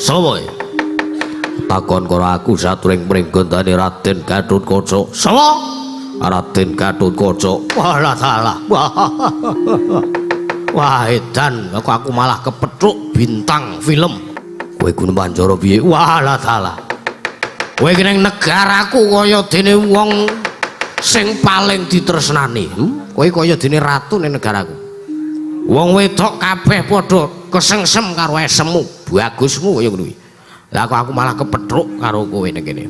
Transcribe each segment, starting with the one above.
Sapa? Takon karo aku saturing pringgondane Raden Gatotkaca. Sapa? Raden Gatotkaca. Walah salah. Wah, edan kok aku malah kepethuk bintang film. Kowe Gunung Panjara piye? Walah salah. Kowe iki ning negaraku kaya dene wong sing paling ditresnani. Kowe kaya dene ratu ning negaraku. Wong wedok kabeh padha kesengsem karo esemu, bagusmu kaya ngono kuwi. Lah kok aku malah kepethuk karo kowe ning kene.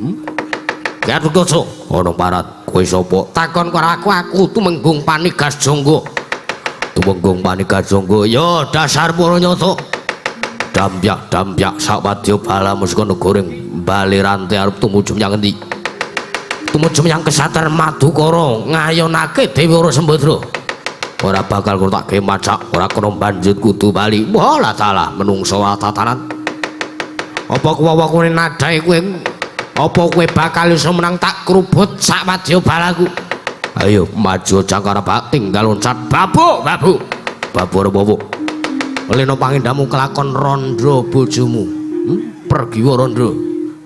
Gatotkaca, ana parat. Kowe sapa? Takon karo aku, aku Tumenggung Panigas Jangga. Tumenggung Panigas Jangga. Ya dasar para nyata. Dampyak-dampyak sawadya bala muska negara bali rantai arep tumuju menyang endi? Tumuju menyang Kesatrian Madukara ngayonake Dewi Wara Sembadra. Ora bakal kok tak gawe macak, ora kena banjut kudu bali. Wah lah salah menungso tatanan. Apa kuwawa kowe nadahe kowe? Apa kowe bakal iso menang tak krubut sawadya balaku? Ayo maju cangkara bak tinggal loncat babuk babuk. Babuk ora bawa. Lena pangendamu kelakon randha bojomu. Pergiwa randha.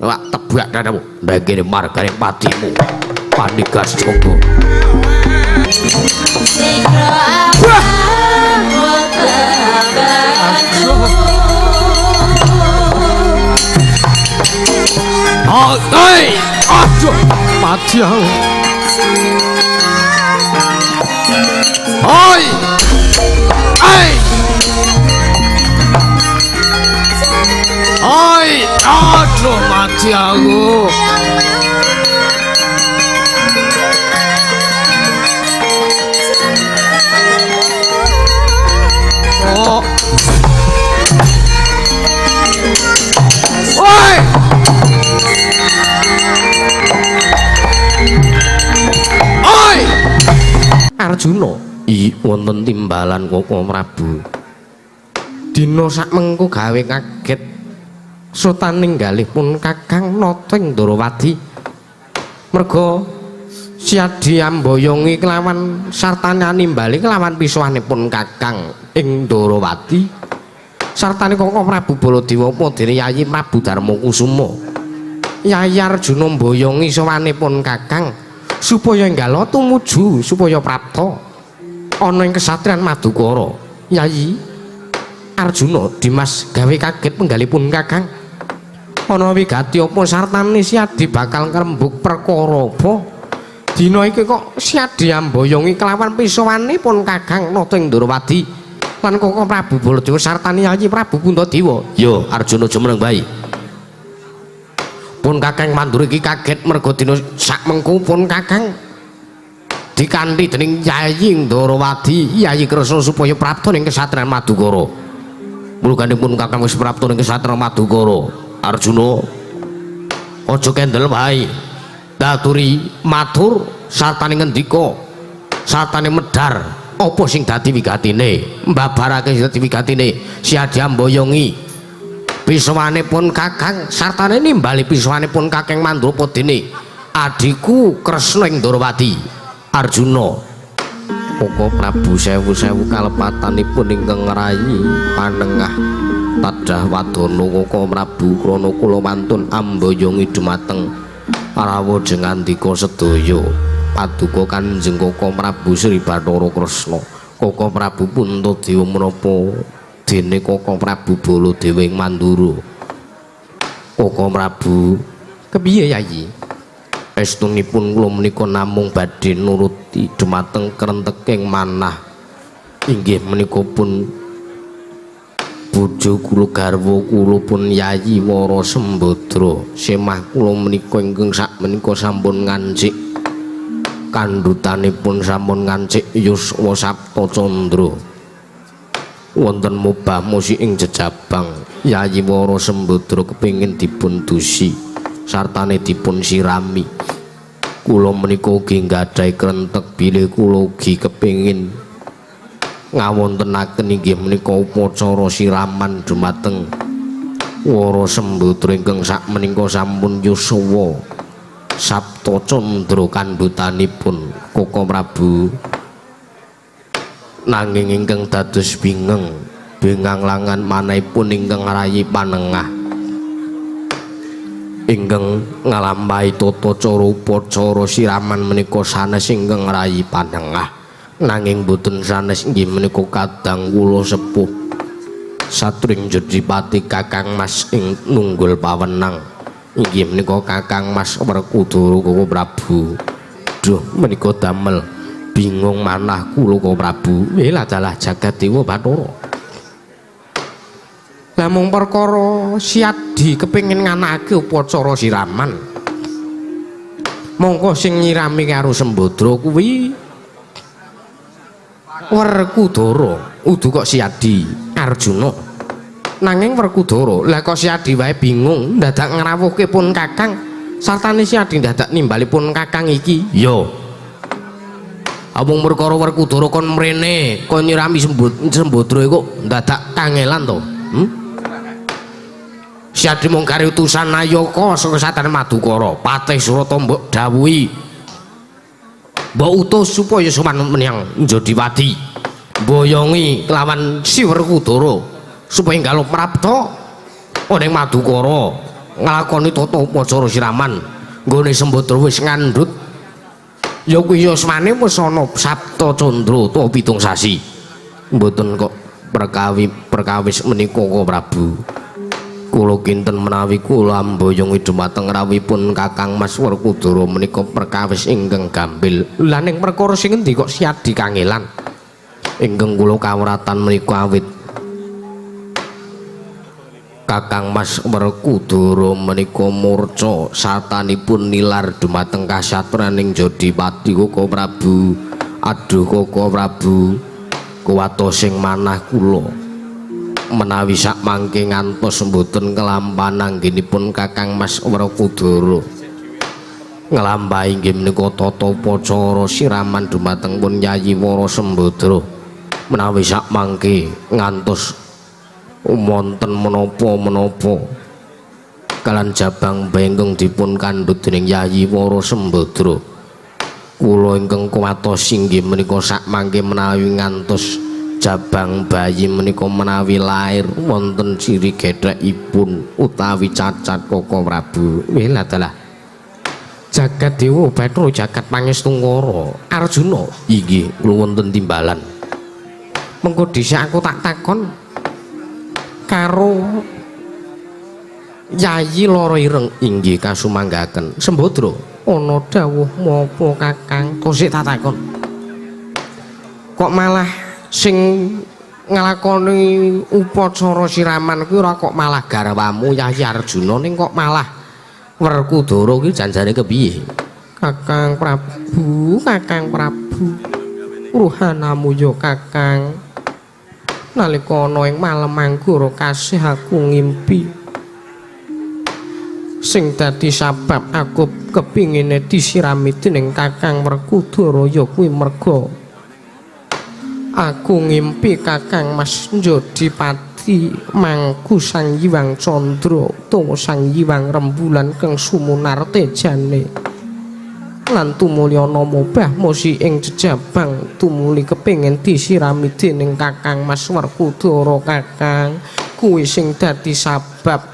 Wak tebak dadamu. Ndek kene margane patimu. Panigas Jangga. Oh, hei, aduh, mati aku. Hoi, hei, hoi, aduh, mati aku. Oh, hoi. Oi! Arjuna, i wonten timbalan Koko Prabu. Dina sakmengko gawe kaget sotaning galih pun Kakang nata ing Ndrawadi. Merga Siadi amboyongi kelawan sartane nimbali kelawan pisuhanipun Kakang ing Ndrawadi. Sartane Koko Prabu Baladewa apa dene Yayi Prabu Darmakusuma. Yayi Arjuna mboyongi sowanipun Kakang supaya enggal tumuju supaya prapta ana ing Kesatrian Madukara. Yayi Arjuna Dimas gawe kaget penggalipun Kakang. Ana wigati apa sartane Siadi bakal ngrembug perkara apa? Dina iki kok Siadi amboyongi kelawan pisuwanipun Kakang nata ing Ndrawadi lan Koko Prabu Baladewa sartane Yayi Prabu Puntadewa. Yo Arjuna jumeneng bae. Pun Kakang Mandura iki kaget merga dina sakmengko pun Kakang dikanthi dening Yayi Ndrawadi, Yayi Kresna supaya prapta ning Kesatrian Madukara. Mulane pun Kakang wis prapta ning Kesatrian Madukara. Arjuna aja kendel wae. Daturi matur sartane ngendika, sartane medhar apa sing dadi wigatine, mbabarake sing dadi wigatine. Siadi amboyongi pisuwane pun Kakang sartane nimbali pisuwane pun Kakang Mandura apa dene adhiku Kresna ing Ndrawadi. Arjuna Koko Prabu sewu-sewu kalepatanipun ingkang ngrayi panengah tadah wadana Koko Prabu krana kula wantun amboyongi dumateng rawuh jengandika sedaya paduka Kanjeng Koko Prabu Sri Bathara Kresna. Koko Prabu Puntadewa menapa dene Koko Prabu Baladewa ing Mandura. Koko Prabu kepiye Yayi? Estunipun kula menika namung badhe nuruti dumateng krenteking manah. Inggih menika pun bojo kula garwa kula pun Yayi Wara Sembadra. Semah kula menika ingkang sakmenika sampun ngancik kandhutanipun sampun ngancik yuswa sapta candra. Wonten mubah musi ing jejabang Yayi Wara Sembadra kepingin dipun dusi sartane dipun sirami. Kula menika ugi nggadahi krentek bilih kula ugi kepingin ngawontenaken inggih menika upacara siraman dumateng Wara Sembadra ingkang sakmenika sampun yuswa sapta candra kandhutanipun Koko Prabu. Nanging ingkang dados bingeng binganglangan manahipun ingkang ngrayi panengah. Ingkang nglampahi tata cara upacara siraman menika sanes ingkang rayi panengah. Nanging boten sanes inggih menika kadang kula sepuh. Satring Jodipati Kakang Mas ing nunggul pawenang. Inggih menika Kakang Mas Werkudara Koko Prabu. Duh menika damel bingung manah kula Koko Prabu. Welah dalah jagat dewa Bathara. Lah mung perkara Siadi kepengin nganakake upacara siraman. Mongko sing nyirami karo Sembadra kuwi Werkudara, udu kok Siadi Arjuna. Nanging Werkudara, lah kok Siadi wae bingung dadak ngrawuhke pun Kakang. Sartane Siadi dadak nimbali pun Kakang iki. Yo. Amung perkara Werkudara kon mrene, kon nyirami Sembadra iku dadak kangelan to. Siadi mung kari utusan Nayaka saka Satan Madukara, Patih Surata mbok dawuhi. Mbok utus supaya sowan menyang Jodiwadi. Mboyongi kelawan si Werkudara supaya nggaluh prapta ning Madukara nglakoni tata upacara siraman. Nggone Sembadra wis ngandhut. Ya kuwi yuswane wis ana Sapta Candra utawa 7 sasi. Mboten kok perkawis menika Koko Prabu. Kula kinten menawi kula amboyongi dumateng rawuhipun Kakang Mas Werkudara menika perkawis ingkang gampil. Lah ning perkara sing endi kok Siadi kangelan? Ingkang kula kawratan menika awit Kakang Mas Werkudara menika murca satanipun nilar dumateng kasatraning Jodipati Koko Prabu. Aduh Koko Prabu, kuwatos sing manah kula menawi sak mangke ngantos mboten kelampahan anggenipun Kakang Mas Werkudara nglampahi inggih menika tata upacara siraman dumateng pun Yayi Wara Sembadra. Menawi sak mangke ngantos wonten menapa-menapa kalan jabang bengkung dipun kandhut dening Yayi Wara Sembadra, kula ingkang kuwatos inggih menika sak mangke menawi ngantos jabang bayi menika menawi lair wonten ciri gethekipun utawi cacat Koko Prabu. Welah dalah jagat dewa Bathara jagat pangestungkara Arjuna inggih kula wonten timbalan. Mengko dhisik aku tak takon karo Yayi Loro Ireng inggih kasumanggaken. Sembadra ana dawuh menapa Kakang? Kok sik tak takon. Kok malah sing nglakoni upacara siraman kuwi ora kok malah garwamu Yayi Arjuna ning kok malah Werkudara kuwi janjane kepiye? Kakang Prabu, Kakang Prabu. Ruhanamu ya Kakang. Nalika ana ing malem Anggara kasih aku ngimpi sing dadi sabab aku kepingine disirami dening Kakang Werkudara ya kuwi merga aku ngimpi Kakang Mas Jodipati mangku Sang Hyang Candra utawa Sang Hyang Rembulan kang sumunar tejane lan tumuli ana mobah musi ing jejabang tumuli kepingin disirami dening Kakang Mas Werkudara. Kakang kuwi sing dadi sabab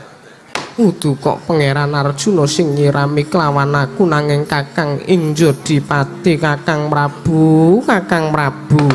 udu kok Pangeran Arjuna sing nyirami kelawan aku nanging Kakang ing Jodipati. Kakang Prabu, Kakang Prabu.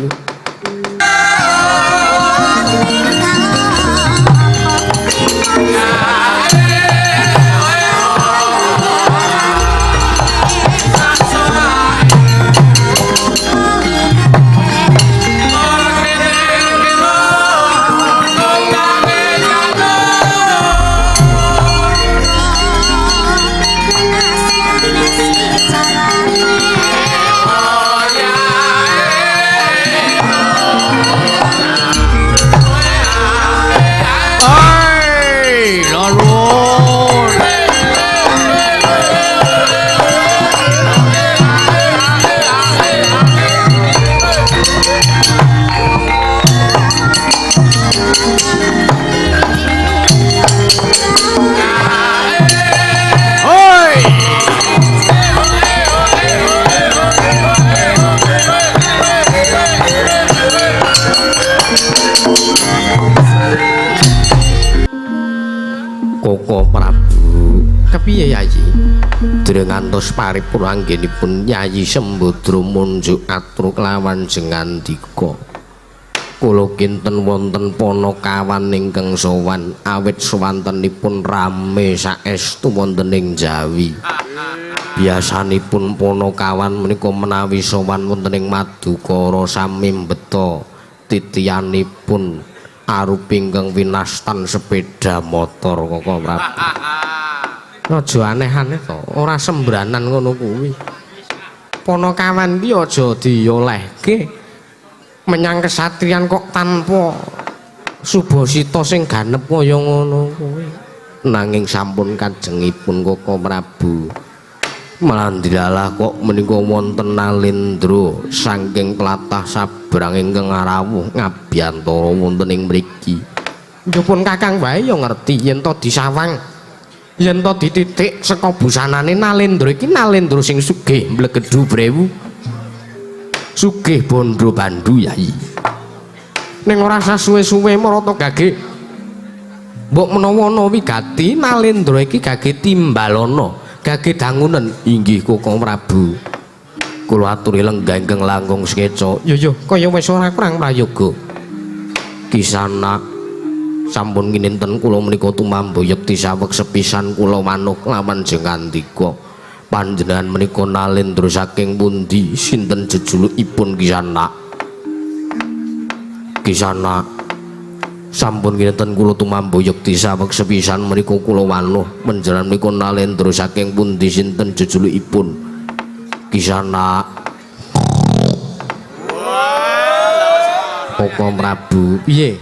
Koko Prabu. Prabu. Kepiye Yayi? Dereng ngantos paripurna anggenipun Yayi Sembadra munjuk atur kelawan jengandika. Kula kinten wonten panakawan ingkang sowan awit swantenipun rame saestu wonten ing Jawi. Biasanipun panakawan menika menawi sowan wonten ing Madukara sami mbeta titiyanipun arupi ingkang winastan sepeda motor Koko Prabu. Aja aneh-aneh to, ora sembranan ngono kuwi. Panakawan iki aja diolehke menyang kesatriyan kok tanpa subasita sing ganep kaya ngono kuwi. Nanging sampun kajengipun Koko Prabu. Malandilalah kok menika wonten Nalendra saking tlatah Sabrang ingkang rawuh ngabyantara wonten ing mriki. Ya pun Kakang wae ya ngerti yen to disawang, yen to dititik saka busanane Nalendra iki Nalendra sing sugih mblegedhu brewu. Sugih bondo bandu Yai. Ning ora sasuwe-suwe marata gage. Mbok menawa ana wigati Nalendra iki gage timbalana, gage dangunen inggih Koko Prabu. Kula aturi lenggah ingkang langkung sekeca. Yo yo kaya wis ora kurang prayoga. Kisana sampun ngininten kula menika tumamba yekti saweg sepisan kula manuk lawan jengandika. Panjenengan menika Nalendra saking pundi sinten jejulukipun Kisana? Kisana sampun kinten kula tumamba yekti saweg sepisan menika kula wanuh panjenengan menika Nalendra saking pundi sinten jejulukipun Kisana? Koko Prabu piye?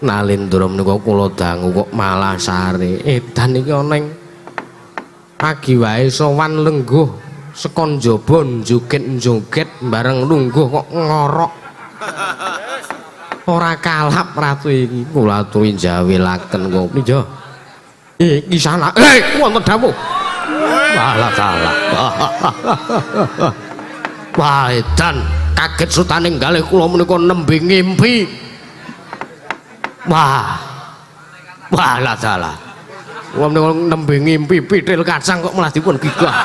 Nalendra menika kula dangu kok malah sare. Edan iki ana ing pagi wae sowan lengguh saka njaba joget-joget bareng lungguh kok ngorok. Ora kalap ratu iki. Kula aturi jawilaken kok. Iya. Kisana. Wonten dawuh. Walah salah. Wah, edan kaget sutaning galih kula menika nembe ngimpi. Wah. Walah salah. Kula menika nembe ngimpi pitil kacang kok malah dipun gigah.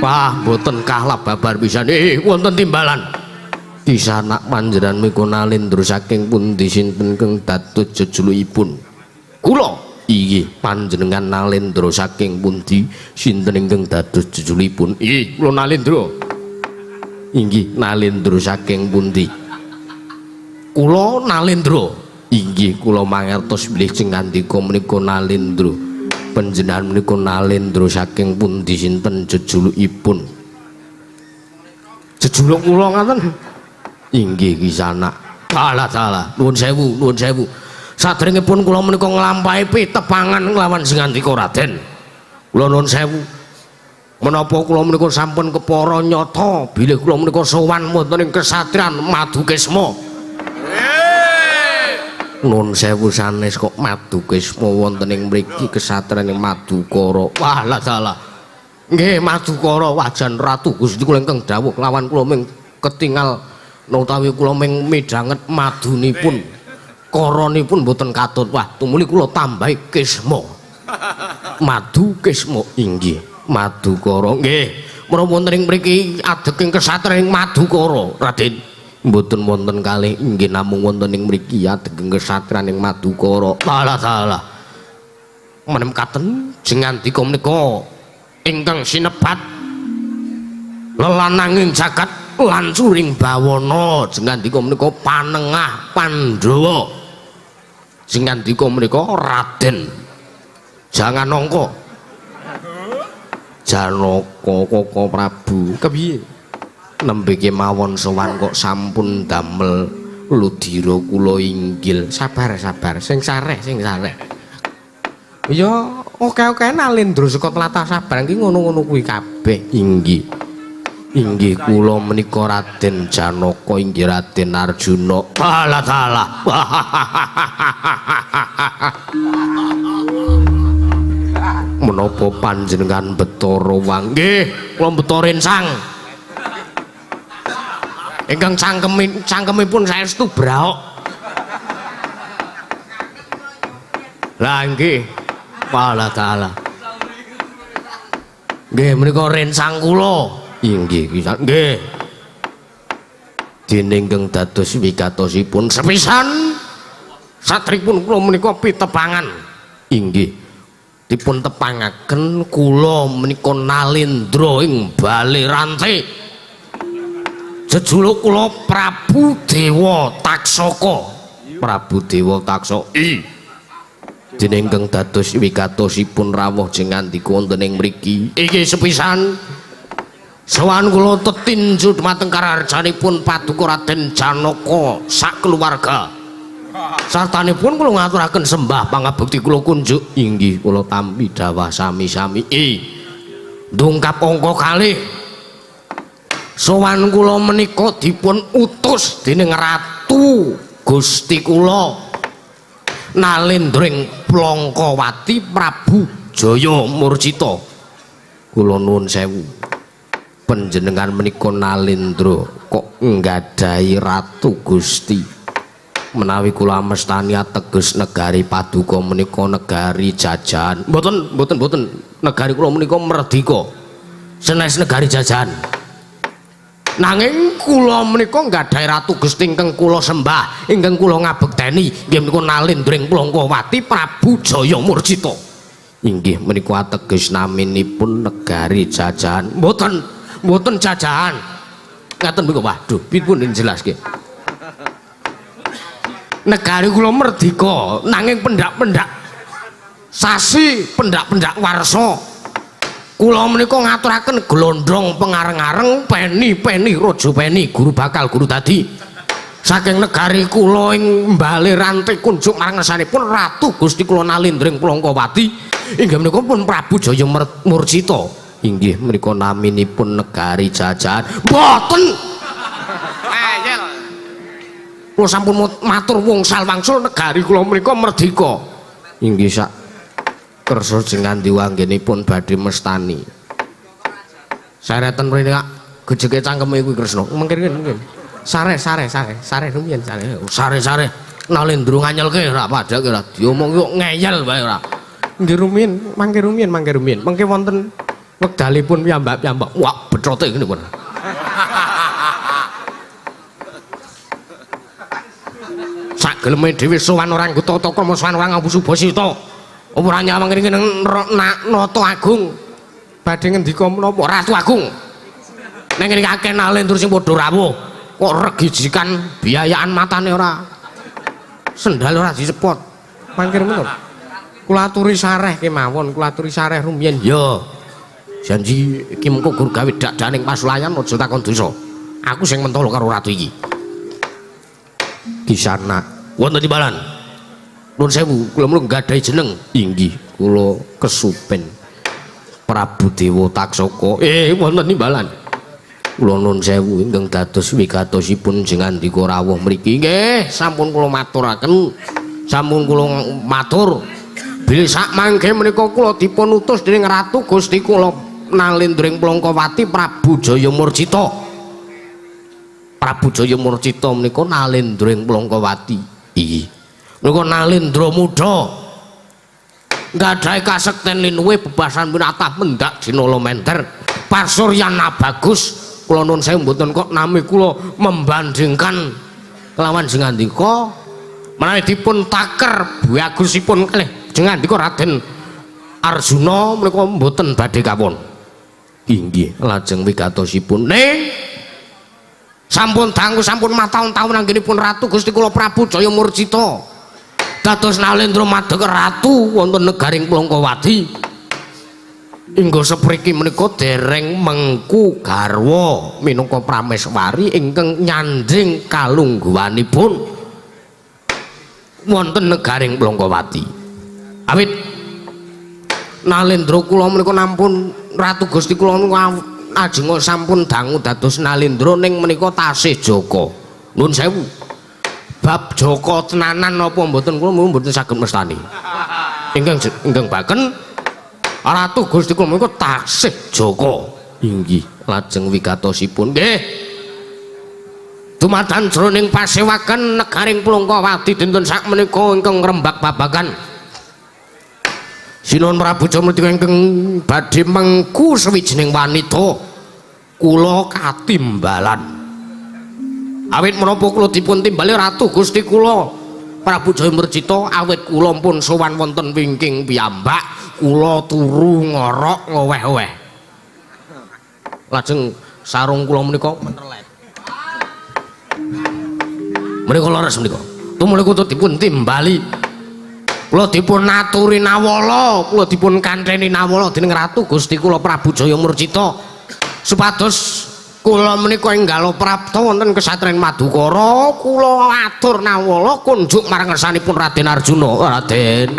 Wah, mboten kalap babar pisan. Wonten timbalan. Kisana panjenengan menika Nalendra saking pundi sinten keng dados jejulukipun? Kula inggih panjenengan Nalendra saking pundi sinten ingkang dados jejulukipun? Inggih, kula Nalendra. Inggih, Nalendra saking pundi? Kula Nalendra. Inggih, kula mangertos bilih jengandika menika Nalendra. Panjenengan menika Nalendra saking pundi sinten jejulukipun? Jejuluk kula ngaten. Inggih Kisana. Salah salah. Nuwun sewu, nuwun sewu. Saderengipun kula menika nglampahi pitepangan nglawan singandika Raden. Kula nuwun sewu. Menapa kula menika sampun kepara nyata bilih kula menika sowan wonten ing kesatriyan Madukesma. Nuwun sewu sanes kok Madukesma wonten ing mriki kesatriyan ing Madukara. Wah lah salah. Nggih Madukara wajan Ratu Gusti kula ingkang dawuh lawan kula ming ketingal utawi kula ming midhanget madunipun karanipun mboten katut. Wah tumuli kula tambahi kisma. Madu kisma inggih Madukara. Nggih menapa wonten ing mriki adeging kesatriyan ing Madukara Raden? Mboten wonten kalih inggih namung wonten ing mriki adeging kesatriyan ing Madukara. Salah salah. Menemkaten jengandika menika ingkang sinebat lelananging jagat lancuring bawana jengandika menika panengah Pandhawa. Jengandika menika Raden Janganangka. Janaka Koko Prabu kepiye? Nembe kemawon sowan kok sampun damel ludira kula inggil. Sabar sabar sing sareh sing sareh. Ya oke-oke Nalendra saka tlatah Sabrang iki ngono-ngono kuwi kabeh. Inggih. Inggih kula menika Raden Janaka inggih Raden Arjuna. Alah salah. Menapa panjenengan Bathara Wang? Nggih, kula Bathara Rencang. Ingkang cangkemipun saestu braok. Lah nggih. Wala taala. Nggih menika rencang kula. Inggih nggih. Dene ingkang dados wigatosipun sepisan satripun kula menika pitepangan. Inggih. Dipun tepangaken kula menika Nalendra ing Bale Rante. Jejuluk kula Prabu Dewa Taksaka. Prabu Dewa Taksaka. Dene ingkang dados wigatosipun rawuh jengandika wonten ing mriki. Iki sepisan sowan kula tetinju dhumateng karaharjanipun Paduka Raden Janaka sakeluarga. Sartanipun kula ngaturaken sembah pangabekti kula kunjuk. Inggih kula tampi dawah sami-sami. Ndungkap angka kalih. Sowan kula menika dipun utus dening Ratu Gusti kula Nalendra ing Plangkawati Prabu Jaya Murcita. Kula nuwun sewu. Panjenengan menika Nalendra kok nggadahi Ratu Gusti. Menawi kula amestani ateges negari paduka menika negari jajahan. Mboten, mboten, mboten. Negari kula menika merdika. Senes negari jajahan. Nanging kula menika nggadahi Ratu Gusti ingkang kula sembah, ingkang kula ngabekteni, nggih menika Nalendra ing Plangkawati Prabu Jaya Murcita. Inggih menika ateges naminipun negari jajahan. Mboten, mboten jajahan. Ngaten mriku. Waduh, pripun jelaske? Negari kula merdika, nanging pendak-pendak sasi, pendak-pendak warsa. Kula menika ngaturaken glondong pengareng-areng peni-peni raja peni guru bakal guru dadi. Saking negari kula ing Bale Rante kunjuk marang ngersanipun Ratu Gusti kula Nalendra ing Plangkawati inggih menika pun Prabu Jaya Murcita. Inggih menika naminipun negari jajahan. Mboten. Ngeyel. Kula sampun matur wungsal wangsul negari kula menika merdika. Inggih sak kersa jengan diwanggenipun badhe mestani. Sareten mrene kak gejeke cangkeme kuwi Kresna. Mengkin mungkin. Sare sare sare sare rumiyin sare. Sare sare Nalendra nganyelke ora padhake ora diomong kok ngeyel wae ora. Nggih rumiyin, mangke rumiyin, mangke rumiyin. Mengke wonten wekdalipun piyambak-piyambak. Wah, bethote ngene pun. Sak geleme dhewe sowan ora nggo tata krama sowan ora nganggo subasita. Ora nyawang ngene Nata Agung. Badhe ngendika menapa Ratu Agung? Ning ngene akeh Nalendra sing padha rawuh. Kok regijikan biayaan matane ora. Sendal ora dicepot. Mangkir menapa? Kula aturi sareh kemawon, kula aturi sareh rumiyin. Ya. Janji iki mengko gur gawe dak-daning pasulayan aja takon dosa. Aku sing mentolo karo ratu iki. Kisana wonten timbalan. Nuwun sewu, kula mung nggadahi jeneng. Inggih, kula kesupen Prabu Dewa Taksaka. Wonten timbalan. Kula nuwun sewu ingkang dados wigatosipun jengandika rawuh mriki. Nggih, sampun kula maturaken. Sampun kula matur. Bilih sak mangke menika kula dipun utus dening Ratu Gusti kula Nalendra ing Plangkawati Prabu Jaya Murcita. Prabu Jaya Murcita menika Nalendra ing Plangkawati. Iki. Menika Nalendra muda. Nggadahi kasekten linuwih bebasan winatah mendak dinala menter. Pasuryana bagus. Kula nuwun sewu mboten kok nami kula membandingkan kelawan jengandika menawi dipun taker bagusipun kalih jengandika Raden Arjuna menika mboten badhe kawon. Inggih lajeng wigatosipun ning sampun dangu sampun mataun-taun anggenipun Ratu Gusti kula Prabu Jaya Murcita dados Nalendra madeg ratu wonten negaring Plangkawati. Inggo sepriki menika dereng mengku garwa minangka prameswari ingkang nyandhing kalungguhanipun wonten negaring Plangkawati. Awit Nalendra kula menika nampun Ratu Gusti kula menika ajeng sampun dangu dados Nalendra ning menika tasih jaka. Nuwun sewu. Bab jaka tenanan napa mboten kula mboten saged mestani. Ingkang ingkang baken Ratu Gusti kula menika tasih jaka. Inggih lajeng wigatosipun nggih. Dumadan jroning pasewakan negaring Plangkawati dinten sakmenika ingkang ngrembak babagan Sinuwun Prabu Jayamurti ingkang badhe mengku sawijining wanita kula katimbalan. Awit menapa kula dipun timbali Ratu Gusti kula Prabu Jayamurjita, awit kula pun sowan wonten wingking piyambak, kula turu ngorok ngoweh-oweh. Lajeng sarung kula menika menelet. Menika leres menika. Tumuli kula dipun timbali. Kula dipun aturi nawala, kula dipun kantheni nawala dening Ratu Gusti kula Prabu Jayamurjita supados kula menika enggal prapta wonten kesatriyan Madukara, kula atur nawala kunjuk marang ngersanipun Raden Arjuna. Raden,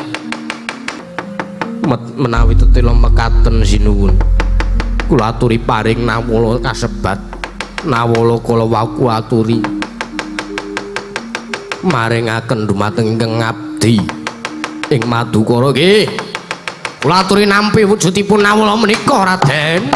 menawi tetela mekaten sinuwun, kula aturi paring nawala kasebat. Nawala kala wau kula aturi maringaken dumateng ingkang ngabdi ing Madukara. Nggih, kula aturi nampi wujudipun nawala menika Raden.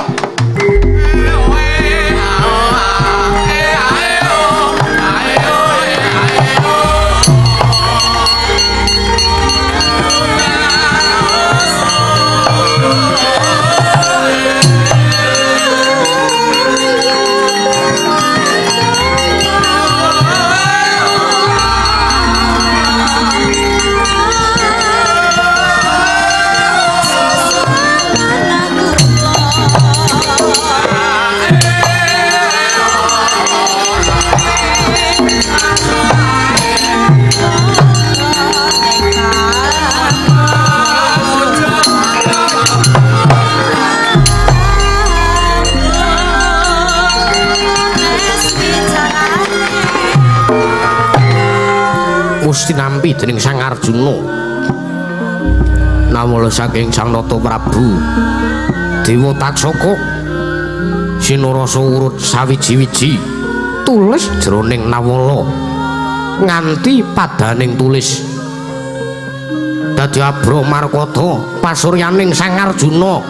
Gusti nampi dening Sang Arjuna. Nawala saking Sang Nata Prabu Dewa Taksaka sinarasa urut sawiji-wiji tulis jroning nawala nganti padaning tulis dadi abra markata pasuryaning Sang Arjuna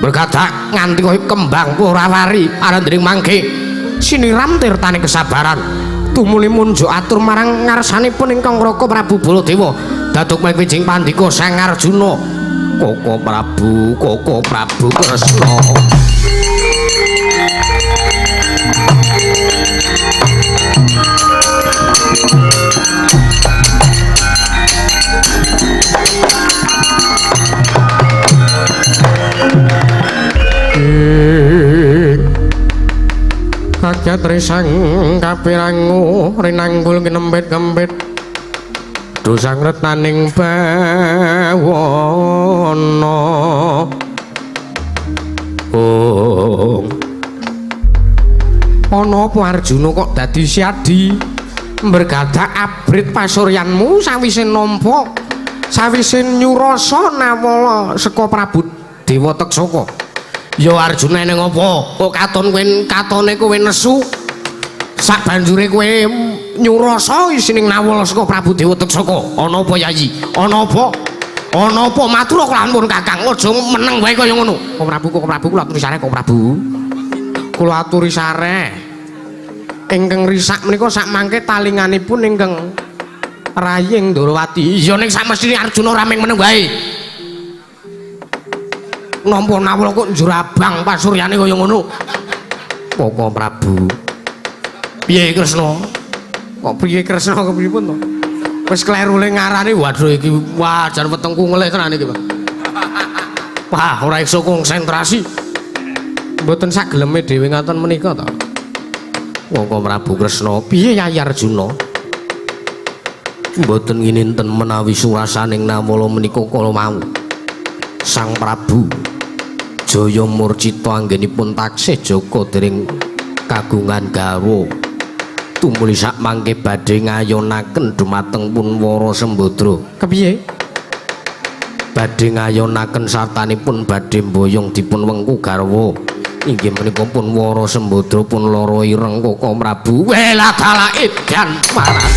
bergadak nganti kaya kembang purawari arandring mangke siniram tirtane kesabaran tumuli munjuk atur marang ngarsanipun ingkang Raka Prabu Baladewa daduk mekwijing pandika Sang Arjuna. Koko Prabu, Koko Prabu Kresna. Kaget risang kapirangu rinanggul kinempit-kempit dosang retaning bawana. Oh, ana apa Arjuna kok dadi siadi mbergadak abrit pasuryanmu sawise nampa sawise nyurasa nawala saka Prabu Dewa Taksaka. Ya Arjuna ning apa? Kok katon kowe katone kowe nesu? Sak banjure kowe nyurasa isining nawala saka Prabu Dewa Taksaka. Ana apa Yayi? Ana apa? Ana apa matur kula Kakang? Aja meneng wae kaya ngono. Kok Prabu, kok Prabu kula aturi sareh kok Prabu. Kula aturi sareh. Ingkang risak menika sak mangke talinganipun ingkang Raying Ndorowati. Iya ning samestine Arjuna ora mung meneng wae. Nampa nawala kok njur abang pasuryane kaya ngono. Koko Prabu. Piye Kresna? Kok piye Kresna kepripun to? Wis klerule ngarani waduh iki wah jan wetengku ngelih tenan iki, Pak. Wah, ora iso konsentrasi. Mboten sak geleme dhewe ngaten menika to. Koko Prabu Kresna, piye Yayi Arjuna? Mboten ngininten menawi surasaning nawala menika kala mau. Sang Prabu Jayamurcita anggenipun taksih jaga dening kagungan garwa tumuli sak mangke badhe ngayonaken dumateng Punwara Sembadra. Kepiye? Badhe ngayonaken sartanipun badhe mboyong dipun wengku garwa inggih menika Punwara Sembadra pun lara ireng Koko Prabu. Welah dalah edan marang.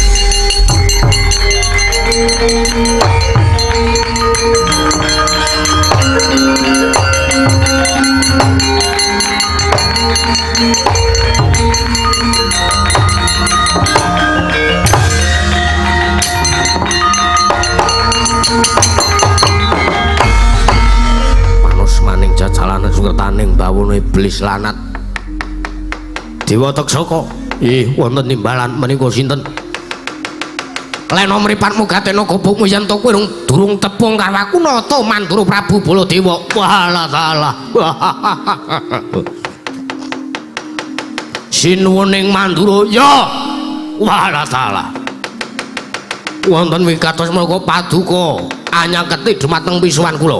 Timbaling bawono iblis lanat. Dewa Teksaka, ih wonten timbalan menika sinten? Leno mripatmu gatena gobokmu yen to kowe durung tepung karo aku nata Mandura Prabu Baladewa. Walah dalah. Sinuwuning Mandura ya. Walah dalah. Wonten wigatos menika paduka anyaketi dumateng pisuwan kula.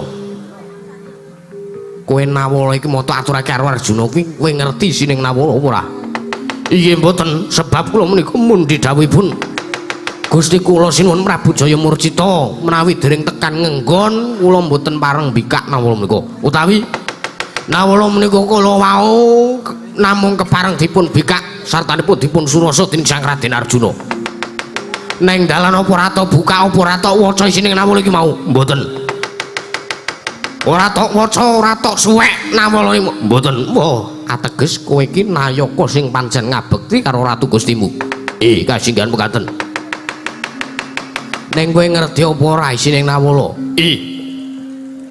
Kowe Nawala iki mata aturake karo Arjuna kuwi kowe ngerti sining Nawala apa ora? Inggih mboten, sebab kula menika mundi dawuhipun Gusti kula sinuwun Prabu Jaya Murcita menawi dereng tekan ngenggon kula mboten pareng mbikak Nawala menika. Utawi Nawala menika kula wau namung kepareng dipun bikak sartanipun dipun surasa dening Sang Raden Arjuna. Neng dalan apa ora tok buka apa ora tok waca isining Nawala iki mau? Mboten. Ora tok waca, ora tok suwek Nawala iki mboten. Wah, ateges kowe iki nayaka sing pancen ngabekti karo Ratu Gustimu. Kasinggihan mekaten. Neng kowe ngerti apa ora isining Nawala?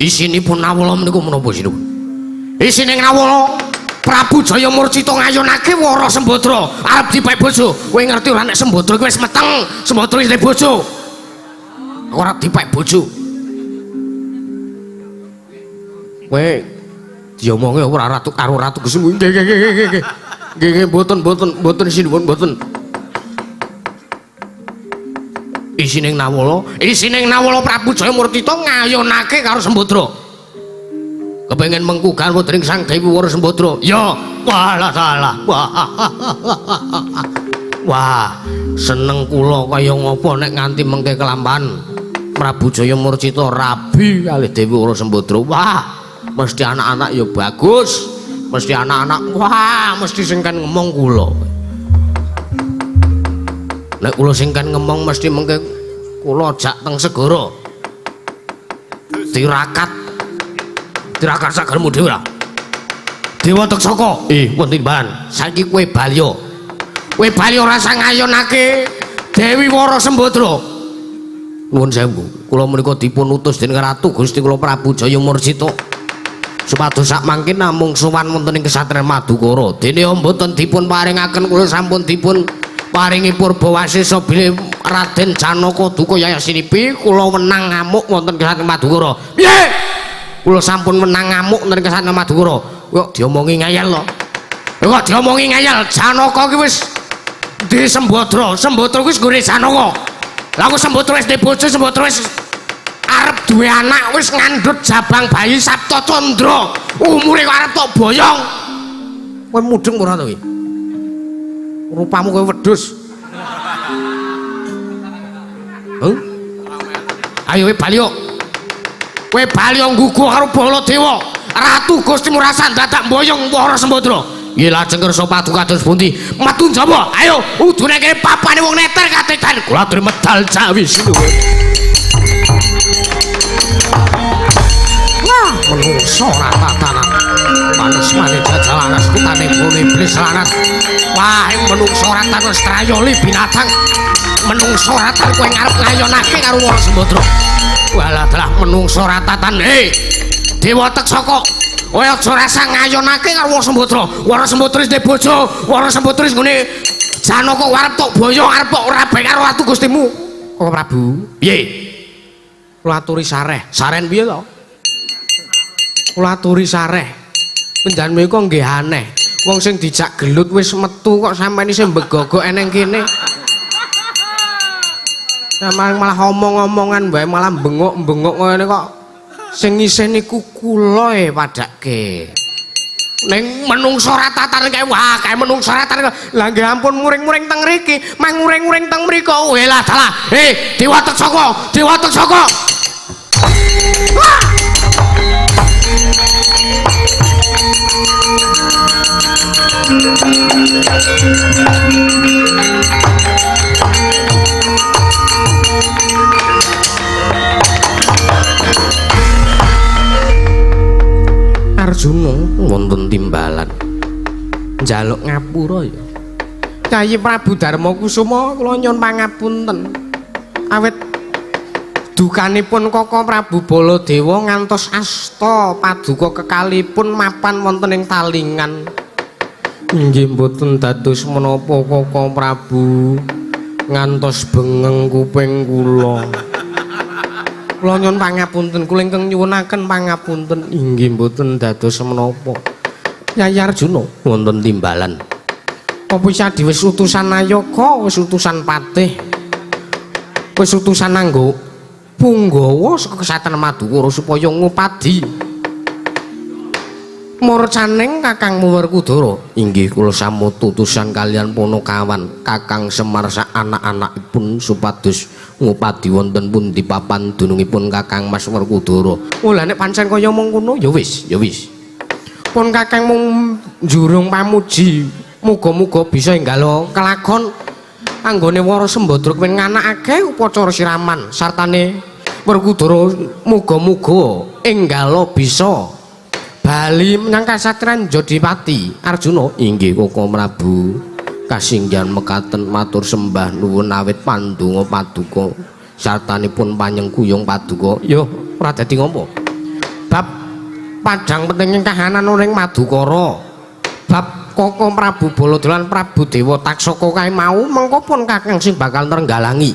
Isinipun Nawala menika menapa sinuwun? Isining Nawala Prabu Jaya Murcita ngayunake Wara Sembadra arep dipek bojo. Kowe ngerti ora nek Sembadra kuwi wis meteng, Sembadra wis bojo. Ora dipek bojo. Kowe diomongi ora ratu karo ratu Gustimu. Nggih nggih nggih nggih. Nggih nggih mboten mboten mboten sinuwun mboten. Isining Nawala, isining Nawala Prabu Jaya Murtita ngayunake karo Sembadra. Kepengen mengku garwa dening Sang Dewi Wara Sembadra. Ya, walah salah. Wah, seneng kula kaya ngapa nek nganti mengke kelampan Prabu Jaya Murcita rabi kalih Dewi Wara Sembadra. Wah, mesti anak-anak ya bagus. Mesti anak-anak wah, mesti sing kan ngemong kula. Nek kula sing kan ngemong mesti mengke kula jak teng segara. Tirakat. Tirakat sagarmu dhewe ora? Dewa Teksaka, wonten timbalan. Saiki kowe balya. Kowe balya rasa ngayunake Dewi Wara Sembadra. Nuwun sewu, kula menika dipun utus dening Ratu Gusti kula Prabu Jaya Murcita. Supados sak mangkin namung sowan wonten ing kesatriyan Madukara. Dene mboten dipun paringaken kula sampun dipun paringi purba wasesa bilih Raden Janaka duka yayasinipi kula wenang ngamuk wonten kesatriyan Madukara. Piye? Kula sampun menang ngamuk wonten kesatriyan Madukara. Kok diomongi ngayal lho. Kok diomongi ngayal? Janaka ki wis di Sembadra. Sembadra kuwi wis nggone Janaka. Lah kok Sembadra wis duwe bojo, Sembadra wis arep duwe anak, wis ngandhut jabang bayi Sapta Candra. Umure kok arep tok boyong. Kowe mudeng ora to iki? Rupamu kowe wedhus. Huh? Ayo kowe bali yo. Kowe bali ngguguh karo Baladewa. Ratu Gusti Murasan dadak mboyong Wara Sembadra. Nggih lajeng kersa paduka kados pundi? Metu njaba. Ayo udune kene papane wong neter katekan. Kula aturi medal Jawi sinuwun. Wah, menungso ora tatanan. Panesmane jajal aras kutane bone iblis lanat. Wah, menungso ora tatanan strayoli binatang. Menungso ora tatanan kowe ngarep ngayonake karo Wara Sembadra. Walah dalah menungso ora tatan. Hei, Dewa Teksaka, kowe aja rasa ngayonake karo Wara Sembadra. Wara Sembadra wis duwe bojo, Wara Sembadra wis nggone Janaka arep tok boyong, arep tok rabe karo Ratu Gustimu. Kok Prabu? Piye? Kula aturi sareh. Saren piye to? Kula aturi sareh. Penjan menika nggih aneh. Wong sing dijak gelut wis metu kok sampeyan isih mbegogok eneng kene. Sampeyan malah omong-omongan wae malah bengok-bengok ngene kok. Sing isih niku kula e padake. Ning menungso ratatan kae wah, kae menungso ratatan. Lah nggih ampun muring-muring teng mriki, meh nguring-nguring teng mriko. Welah dalah. Hei, Dewa Teksaka, Dewa Teksaka. Wah! Arjuna wonten timbalan njaluk ngapura ya. Kyai Prabu Darma Kusuma kula nyuwun pangapunten. Awit Dukanipun Koko Prabu Baladewa ngantos asta paduka kekalipun mapan wonten ing talingan. Inggih mboten dados menapa Koko Prabu, ngantos bengeng kuping kula. Kula nyuwun pangapunten, kula ingkang nyuwunaken pangapunten. Inggih mboten dados menapa. Yayi Arjuna wonten timbalan. Apa Sadi wis utusan Nayaka, wis utusan patih, wis utusan anggo punggawa saka kesatan Madukara supaya ngupadi murcaning Kakangmu Werkudara. Inggih kula samut utusan kalian Ponokawan Kakang Semar sak anak-anakipun supados ngupadi wonten pundi papan dunungipun Kakang Mas Werkudara. Oh lah nek pancen kaya mengkono ya wis, ya wis. Pun Kakang mung njurung pamuji, muga-muga bisa enggalo kelakon anggone Wara Sembadra kuwi nganakake upacara siraman sartane Werkudara, muga-muga enggalo bisa bali menyang kasatriyan Jodipati. Arjuna, inggih Koko Prabu, kasinggihan mekaten matur sembah nuwun awit pandonga paduka sartanipun panyengkuyung paduka. Yo ora dadi ngopo. Bab padhang penting kahanan ning Madukara, bab Koko Prabu Baladewa lan Prabu Dewa Taksaka kae mau mengko pun Kakang sing bakal nrenggalangi.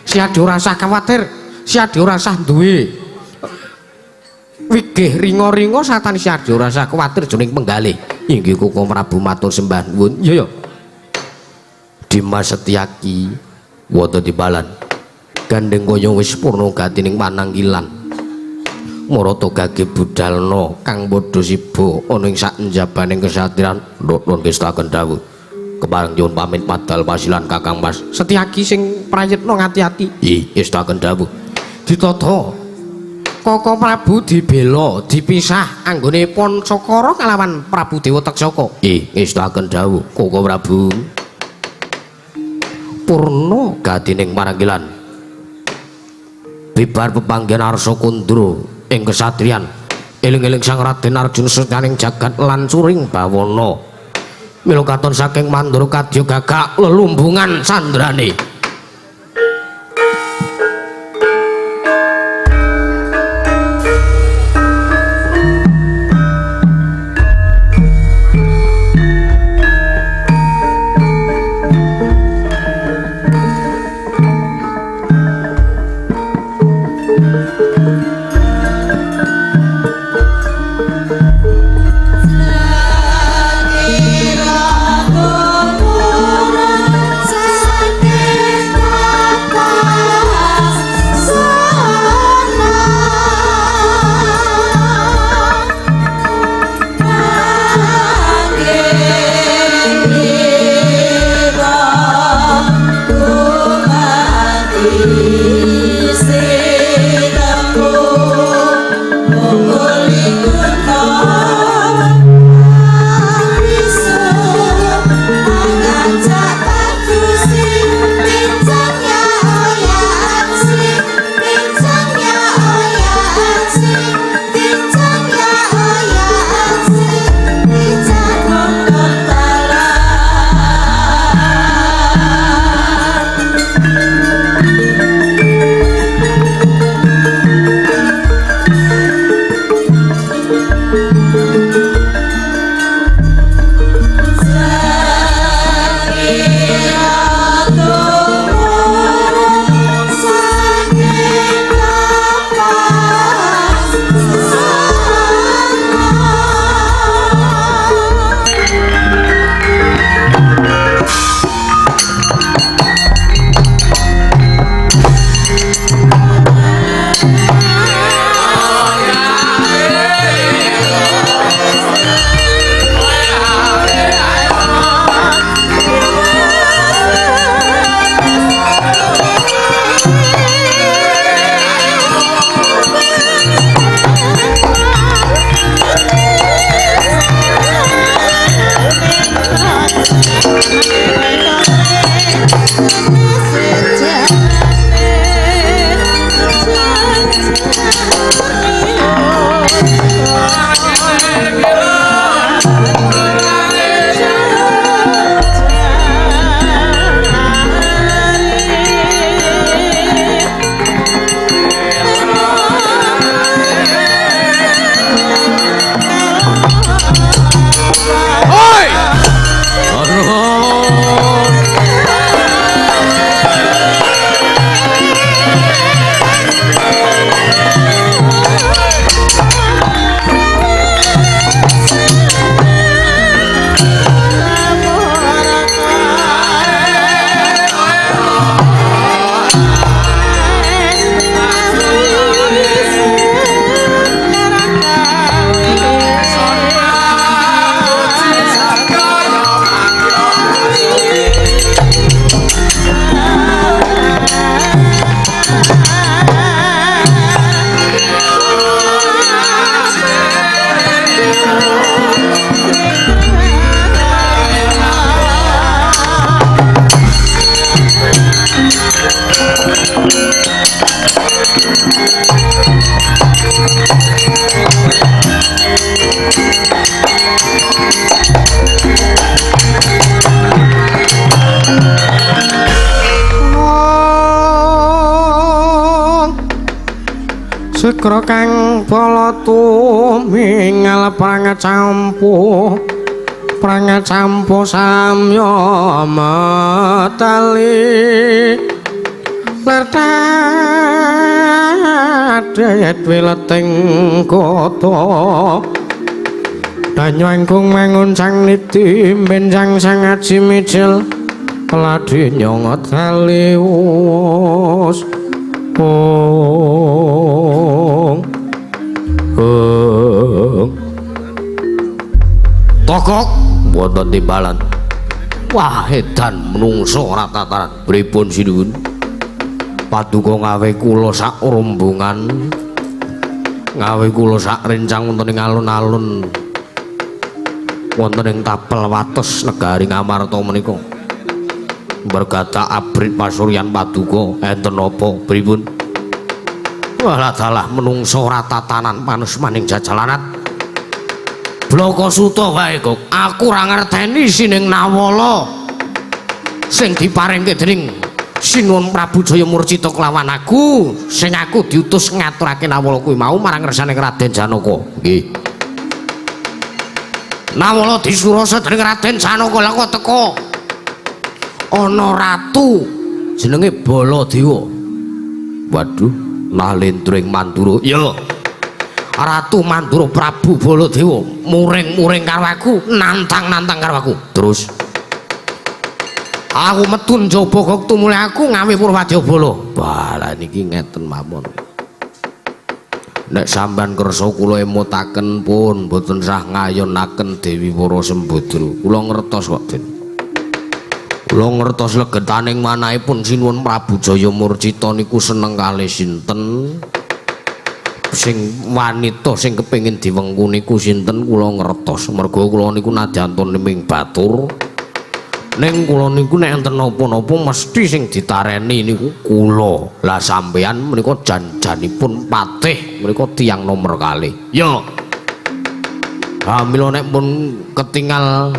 Siadi ora usah kuwatir, Siadi ora usah duwe wigih ringa-ringa satan, Siadi ora usah kuwatir jroning penggalih. Inggih Koko Prabu matur sembah nuwun. Iya ya. Dimas Setyaki wonten timbalan. Gandeng kaya wis purna gatining panangkilan. Marata gage budalna kang padha siba ana ing sak njabaning kesatriyan. Nuwun ngestaken dawuh. Kepareng nyuwun pamit padal pasilan Kakang Mas Setyaki sing prayitna ngati-ati. Nggih, ngestaken dawuh. Ditata Koko Prabu dibela, dipisah anggone Pancakara kalawan Prabu Dewa Taksaka. Nggih, ngestaken dawuh Koko Prabu. Purna gatining parangkilan. Bibar pepanggihan Arsa Kundra ing kesatriyan, eling-eling Sang Raden Arjuna setyaning jagat lan suring bawana. Mila katon saking mandura kadya gagak lelumbungan sandrane. Saking Sekra kang bala tumingal prangacampu prangacampu samya metali lertadet wileting kota danyu angkung mangun sang niti benjang sang aji mijil ladi nyongot talius. Ong ong tokok wonten timbalan. Wah edan menungso ora tataran. Pripun sinuwun? Paduka ngawe kula sak rombongan, ngawe kula sak rencang wonten ing alun-alun wonten ing tapel wates negari Ngamarta menika. Bergata abrit pasuryan paduka enten napa pripun? Walah dalah menungso ora tatanan panusmaning jajalanat. Blaka suta wae kok. Aku ora ngerteni sining Nawala sing diparingke dening Sinuwun Prabu Jaya Murcita kelawan aku, sing aku diutus ngaturake Nawala kuwi mau marang ngersane Raden Janaka. Nggih. Nawala disurasa dening Raden Janaka lha kok teka ana ratu jenenge Baladewa. Waduh, Nalendra ing Mandura. Ya. Ratu Mandura Prabu Baladewa muring-muring karo aku, nantang-nantang karo aku. Terus aku metu njaba kok tumule aku ngawe Purwadyabala. Wah, lha niki ngeten mawon. Nek sampean kersa kula emutaken pun mboten sah ngayonaken Dewi Wara Sembadra. Kula ngertos kok, Den. Kula ngertos legetaning manahipun Sinuwun Prabu Jaya Murcita niku seneng kalih sinten. Sing wanita sing kepengin diwengku niku sinten kula ngertos. Merga kula niku nadyan ming batur. Ning kula niku nek enten napa-napa mesti sing ditareni niku kula. Lah sampean menika jan-janipun patih menika tiyang nomer kalih. Ya. Ha mila nek pun ketingal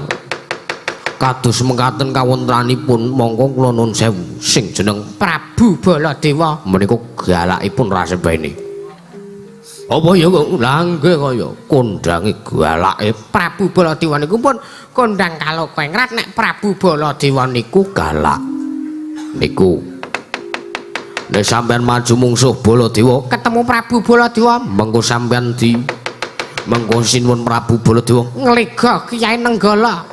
kados mekaten kawontenanipun mongko kula nuwun sewu sing jeneng Prabu Baladewa menika galakipun rasebene. Apa ya kok lha nggih kaya kondange galake Prabu Baladewa niku pun kondang kaloka ingrat nek Prabu Baladewa niku galak. Niku nek sampean maju mungsuh Baladewa ketemu Prabu Baladewa mengko sampean di mengko sinuwun Prabu Baladewa ngliga Kyai Nenggala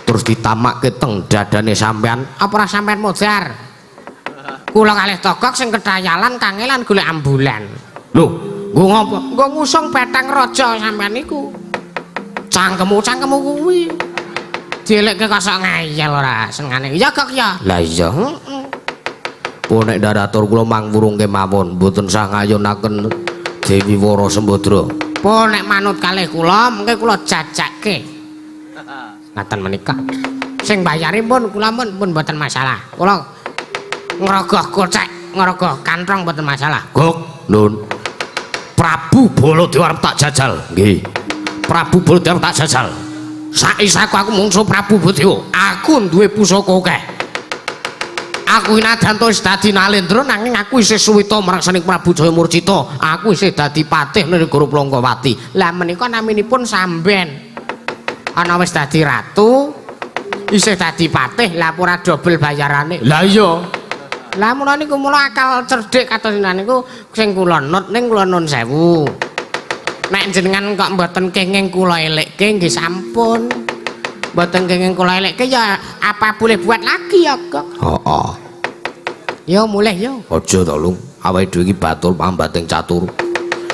terus ditamakke teng dadane sampean apa ora sampean modar. Kula kalih togok sing kethayalan kangelan golek ambulan. Lho, nggo ngopo? Nggo ngusung batang raja sampean niku. Cangkemmu-cangkemmu kuwi. Dielekke kok sok ngeyel ora senengane. Ya kok ya. Lah iya, heeh. Pun nek daratur kula mangwurung kemawon mboten sah ngayonaken Dewi Wara Sembadra. Pun nek manut kalih kula mengke kula jajake. Ngaten menika. Sing bayari pun kula pun mboten masalah. Kula ngrogoh kocek, ngrogoh kantrong mboten masalah. Gok, nun. Prabu Baladewa arep tak jajal. Nggih. Prabu Baladewa arep tak jajal. Saisaku aku mungsuh Prabu Baladewa. Aku duwe pusaka akeh. Aku inadan wis dadi Nalendra nanging aku isih suwita marang saning Prabu Jaya Murcita. Aku isih dadi patih negara Plangkawati. Lah menika naminipun Samben. Ana wis dadi ratu, isih dadi patih, lah ora dobel bayarane. Lah iya. Lah mula niku mula akal cerdik kados niku sing kula nut ning kula nun sewu. Nek jenengan kok mboten kenging kula elekke nggih sampun. Mboten kenging kula elekke ya apa boleh buat lagi ya kok. Heeh. Yo mulih yo. Aja to, Lung. Awake dhewe iki batur pambating catur.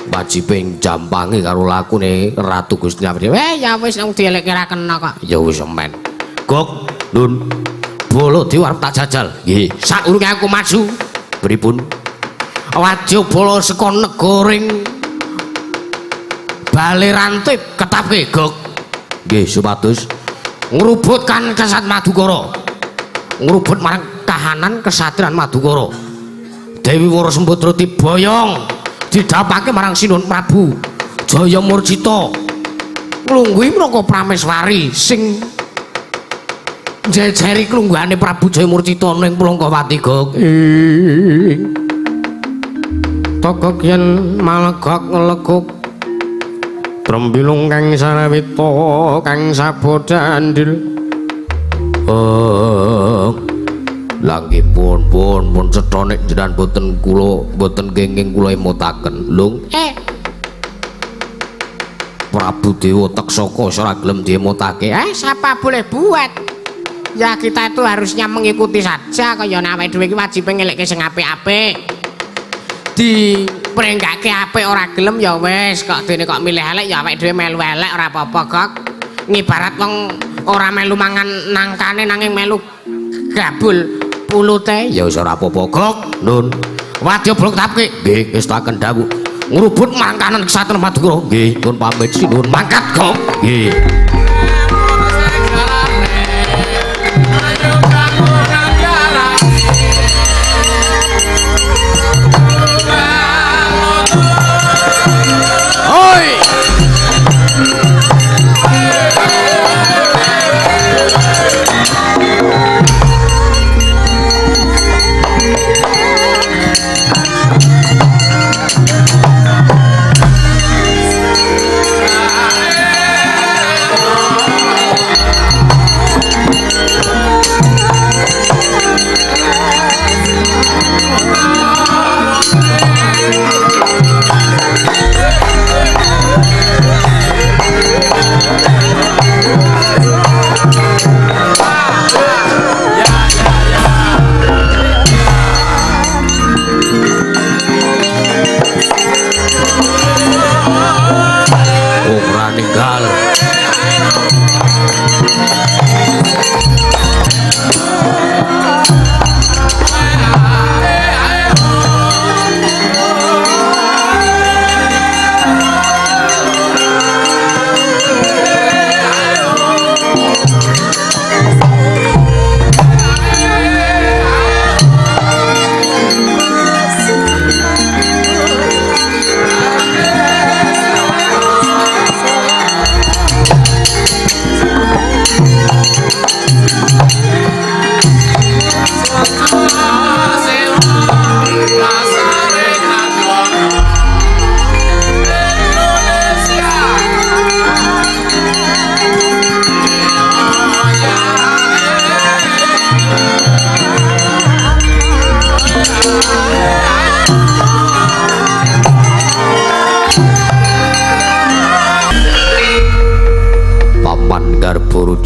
Wajibe jampange karo lakune Ratu Gusti Awri. Ya wis wong dielekke ra kena kok. Ya wis men. Gok, Nun. Baladewa arep tak jajal. Nggih. Sadurunge aku maju, pripun? Wadyabala saka negaring Bale Rantip ketapke, Gok. Nggih, supados ngrubut kan kesat Madukara. Ngrubut marang kahanan kesatrian Madukara. Dewi Wara Sembadra diboyong didapake marang Sinuwun Prabu Jaya Murcita nglungguhi Mraka Prameswari sing njejeri klungguhane Prabu Jaya Murcita ning Plangkawati Gok. Togok yen malegok ngleguk trembilung kang sarawita kang sabodandil. Lah nggih pun pun pun cetha nek jenengan boten kula boten kenging kula emutaken. Lung Prabu Dewa Taksaka ora gelem diemutake. Siapa boleh buat? Ya kita itu harusnya mengikuti saja kaya awake dhewe iki wajib ngelekke sing apik-apik. Diprenggake apik ora gelem ya wis, kok dene kok milih elek ya awake dhewe melu elek ora apa-apa kok. Ngibarat wong ora melu mangan nangkane nanging melu gabul pulute ya wis ora apa-apa kok. Nun. Wadya blok tapke. Nggih, wis tak dawuh. Ngrubut marang kanan kesaten Madukara. Nggih, nun pamit sinuwun mangkat kok. Nggih. Oi.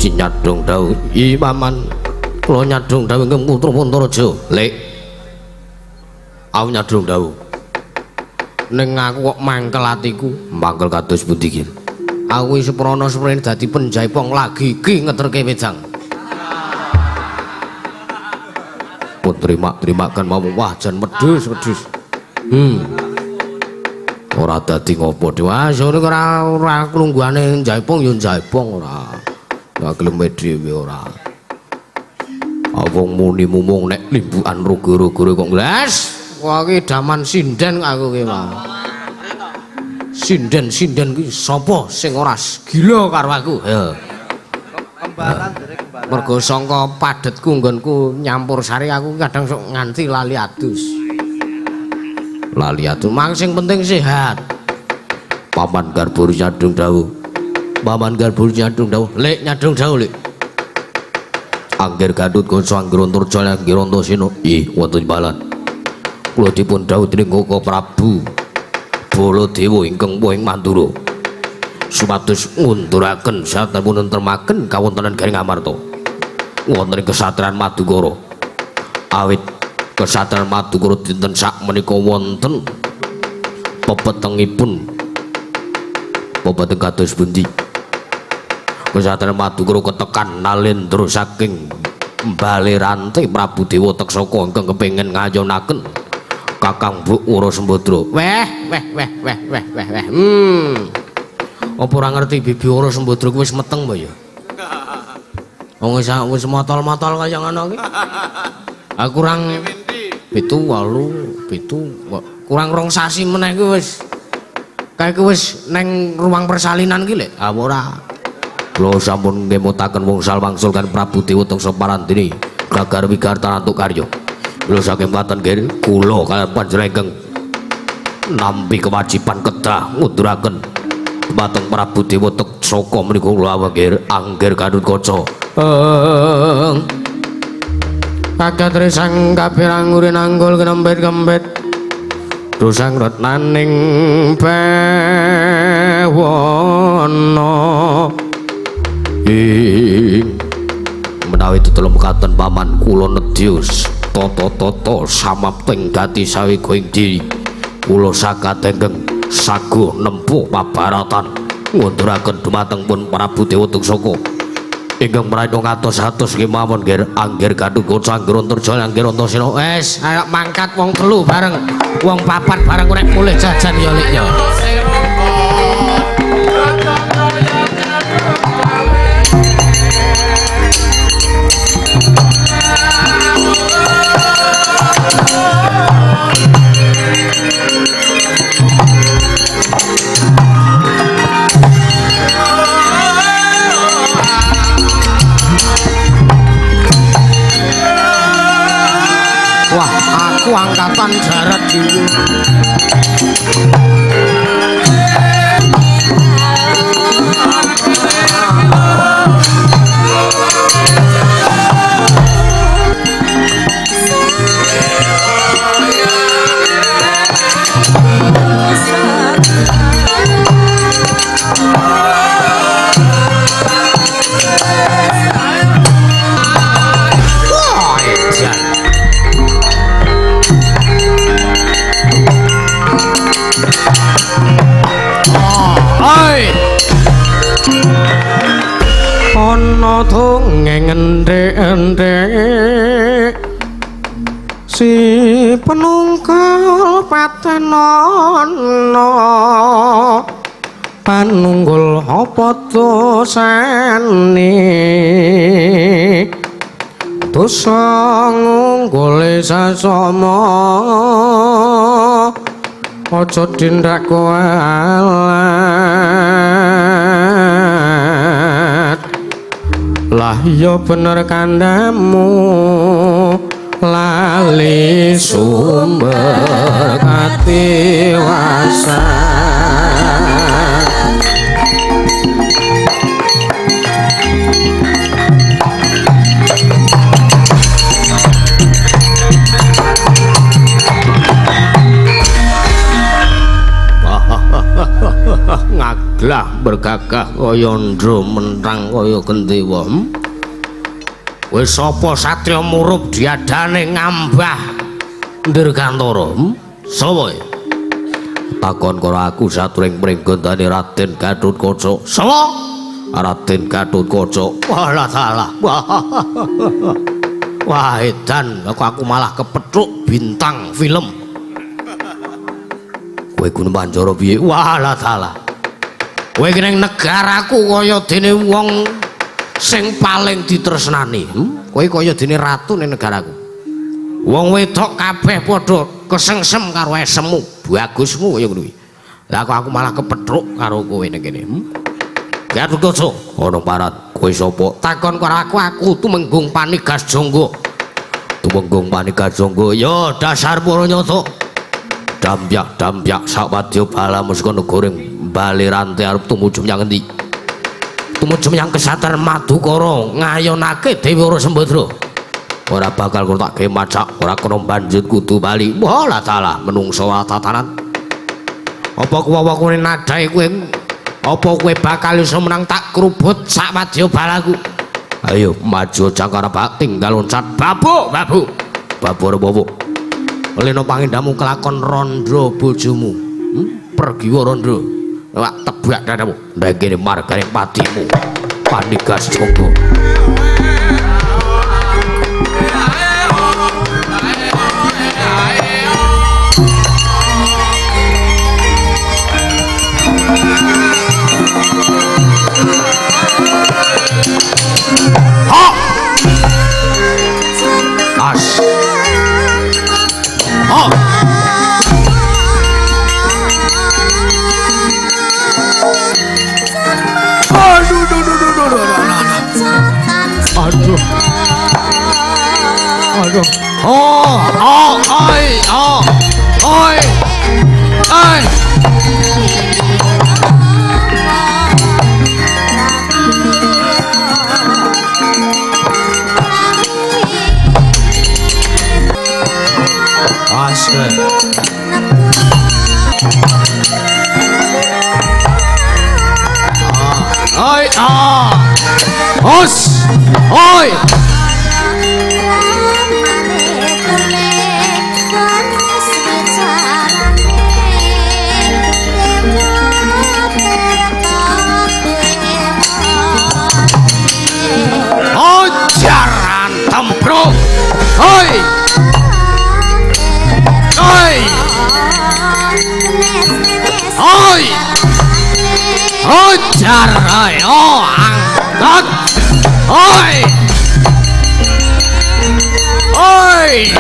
Nyadong dawuh, "I paman, kula nyadong dawuh ingkang putra Puntareja." Lek. Aku nyadong dawuh. Ning aku kok mangkel atiku, mangkel kados pundi iki? Aku wis seprana seprene dadi penjaipong lagi iki ngeterke wedang. Pun terima-terimakan mau wah jan wedhus wedhus. Ora dadi ngopo dhewe. Ah, ora ora klungguhane njaipong ya njaipong ora. Ora gelem dhewe ora. Wong muni mumung nek limbukan rogo-rogo kok ngles. Wah iki daman sinden aku ki, Pak. Sinden-sinden ki sapa sing ora gila karo aku? Ya. Kembaran jere kembaran. Mergo sangka padhetku nggonku nyampur sari aku kadang sok nganti lali adus. Lali adus mang sing penting sehat. Paman Garbo nyadong dawuh. Paman Garbo nyadong dawuh. Lek nyadong dawuh lek. Angger Gatut Kaca Angger Antarja Angger Antasena. Ih wonten imbalan. Kula dipun dawuh dening Koko Prabu Baladewa ingkang woh ing Mandura. Supados ngunduraken satemuna nentremaken kawontenan Gareng Amarta. Wonten ing kesatriyan Madukara. Awit kesatriyan Madukara dinten sakmenika wonten pepetengipun. Pepeteng kados pundi? Kesatriyan Madukara ketekan nalendra saking bale rante Prabu Dewa Taksaka ingkang kepengin ngayonaken Kakang Buk Wara Sembadra. Weh, weh, weh, weh, weh, weh, weh. Apa ora ngerti Bibi Wara Sembadra kuwi wis meteng apa ya? Wong wis wis motol-motol kaya ngono ki. Aku kurang 7 8 7 kurang 2 sasi meneh kuwi wis Kae ku wis neng ruang persalinan ki lek. Ah ora. Kula sampun ngemutaken wngsal wangsul kan Prabu Dewa Tungsa Parandene gagar wigarta antuk karya. Kula saking mekaten nggih kula kaliyan panjenengan ingkang nampi kewajiban kedah ngunduraken dumateng Prabu Dewa Taksaka menika kula anggir angger Gatotkaca. Kagat risang kabeh anggure nanggul kemempit-kempit. Dosang retnaning bawana ing menawi tetelo mekaten paman kula nedya tata-tata samapting gati sawega ing diri kula sakatengeng sago nempuh pabaratan ngunduraken dumateng pun Prabu Dewa Taksaka ingkang mrayitna ngatos-atos kemawon nggih angger Gatotkaca angger Antarjaya angger Antasena. Wis ayo mangkat wong telu bareng wong papat bareng nek mulih jajan ya lik ya. Wah, aku angkatan jarat dhewe. Wah, edan. Oi. Ana dongeng endhek-endhek si penungkal patenana panunggul apa dosane dosa ngunggule sasama aja tindak kualat. Lah ya bener kandhamu lali sumber katiwasan. Ngaglah bergagah kaya ndro mentang kaya gendewa. Wis sapa satriya murup diadane ngambah Dirgantara? Sapa? Takon karo aku saturing pringgondane Raden Gatotkaca. Sapa? Raden Gatotkaca. Walah salah. Wah edan, kok aku malah kepethuk bintang film. Kowe Gunung Panjara piye? Walah salah. Kowe iki ning negaraku kaya dene wong sing paling ditresnani. Kowe kaya dene ratu ning negaraku. Wong wedok kabeh padha kesengsem karo esemu, bagusmu kaya ngono kuwi. Lah kok aku malah kepethuk karo kowe ning kene. Gatotkaca, ana parat. Kowe sapa? Takon karo aku, aku Tumenggung Panigas Jangga. Tumenggung Panigas Jangga. Ya dasar para nyata. Dampyak-dampyak sawadya bala muska negara bali rantai arep tumuju menyang endi? Tumuju menyang kesatran Madukara ngayonake Dewi Wara Sembadra. Ora bakal kok tak gawe macak, ora kena banjut kudu bali. Wah lah salah menungso tatanan. Apa kuwawa kowe nadahe kowe? Apa kowe bakal iso menang tak krubut sawadya balaku? Ayo maju jangkara bak tinggal loncat babuk babuk. Babuk ora babuk. Lena pangendamu kelakon randha bojomu. Pergiwa randha. Wak tebak dadamu. Ndang kene margane patimu. Panigas Jangga. Ha! As. Ha! Aduh. Oh, oh, oi, oh. Oi. Oi. Asik. Oi, ah. Os. Oi. Oh, jaran tempro. Oi. Oi. Oi. Oh, jarai. Oh, angkat. Oi. Oi.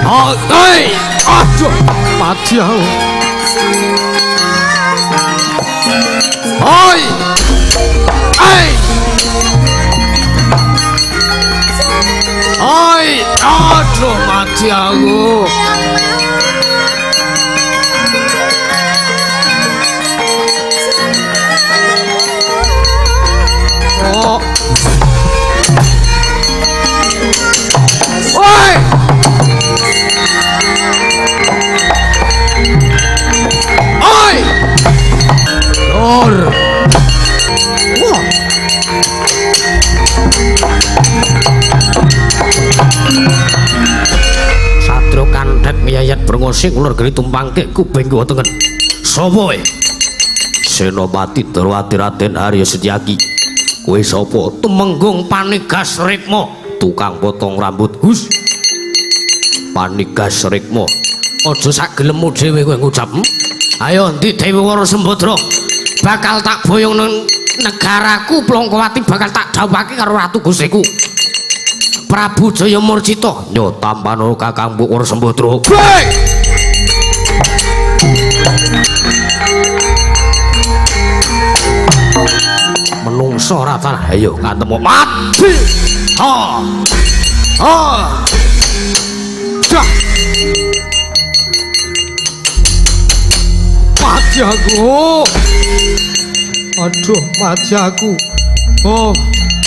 Oh, oi. Aduh, mati aku. Oi. Oi. Oi, aduh mati aku. Oh. Oi. Oi. Lor. Wah. Satrio kandet miyayat brengose ulur geni tumpangke kuping kiwa tengen. Sapa kowe? Senopati Darwati Raden Arya Setyaki. Kowe sapa? Tumenggung Panigas Rikma, tukang potong rambut. Hus. Panigas Rikma. Aja sak gelemmu dhewe kowe ngucap. Ayo endi Dewi Wara Sembadra? Bakal tak boyong nang negaraku Plongkowati, bakal tak dhawuhake karo Ratu Gustiku. Prabu Jaya Murcita. Yo tampano Kakang Wara Sembadra. Hei! Menungso ora tanah. Ayo katemu mati. Ha. Ha. Dah. Mati aku. Aduh, mati aku. Oh.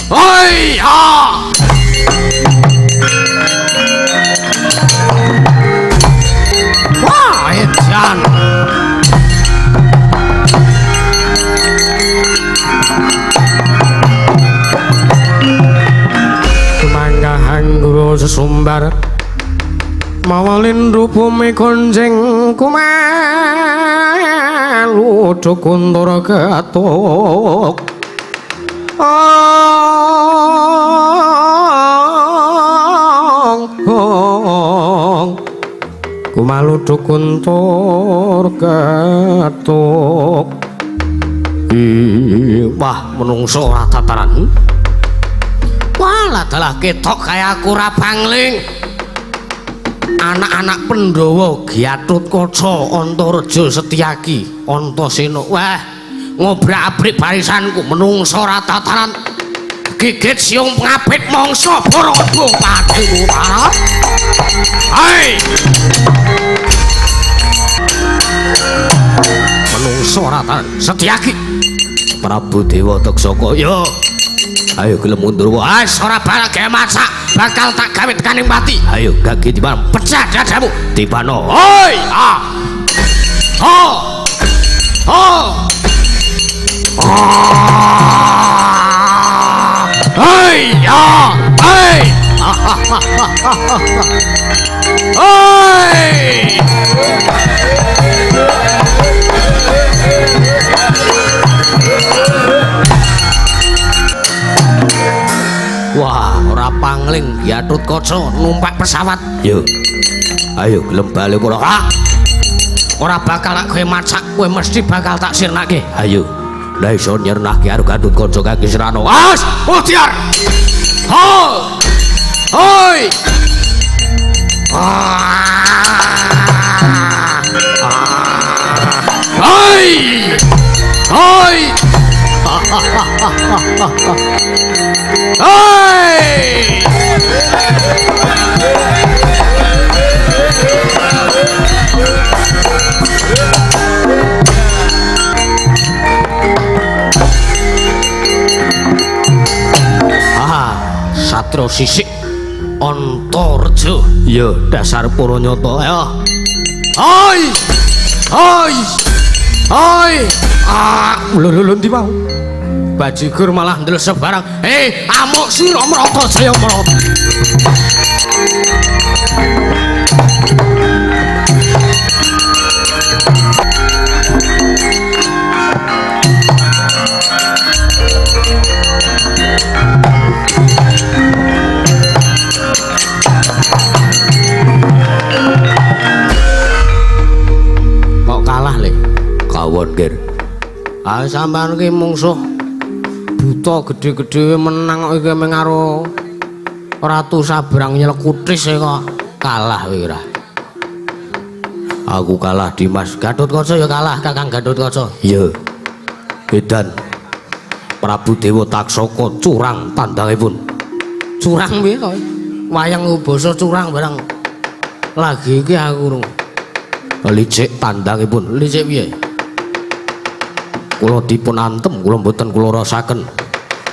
Hei, ha. Wah, edan. Tumanggahan guru sesumbar mawa lindu bumi konjeng kumalu dukuntur ketuk. Ong ong kumalu dukuntur ketuk. Wah, menungso ora tataran. Wah, dalah ketok kaya aku ora pangling. Anak-anak Pandhawa Gatotkaca, Antareja Setyaki, Antasena. Wah, ngobrak-abrik barisanku menungso ora tataran. Gigit siung pengabit mangsa Borobo pati utara. Hai. Menungso ora tataran. Setyaki. Prabu Dewa Taksaka. Yo. Ayo gelem mundur wae. Ora bakal gawe masak, bakal tak gawe tekaning pati. Ayo gage tiban pecah dadamu. Tibano. Hoi. Ah. Oh. Oh. Ah. Hei. Ah. Hei. Hoi. Wah, ora pangling. Angling Gatotkaca numpak pesawat. Yo. Ayo gelem bali ora? Ah. Ora bakal tak gawe macak, kowe mesti bakal tak sirnake. Ayo. Lah iso nyirnake karo Gatotkaca kaki Srana. As, Udyar. Ho. Hoi. Hoi. Hoi. Hoi. Ah, Satrio sisik Antareja. Iya, dasar Puranyata. Ayo. Hoi. Hoi. Hoi. Ah, lho lho lho ndi mau? Bajigur malah ndelesep barang. Eh, amuk sira mrata jaya mrata. Kok kalah le? Kawon, Ger. Ah, sampean ki mungsuh buta gedhe-gedhe menang kok iki mung karo Ratu Sabrang nyelekutis kok kalah kowe ora. Aku kalah Dimas. Gatotkaca ya kalah, Kakang Gatotkaca. Iya. Edan. Prabu Dewa Taksaka curang tandangipun. Curang piye to? Wayang basa curang barang. Lagi iki aku rung. Licik tandangipun. Licik piye? Kula dipun antem, kula mboten kula rasaken.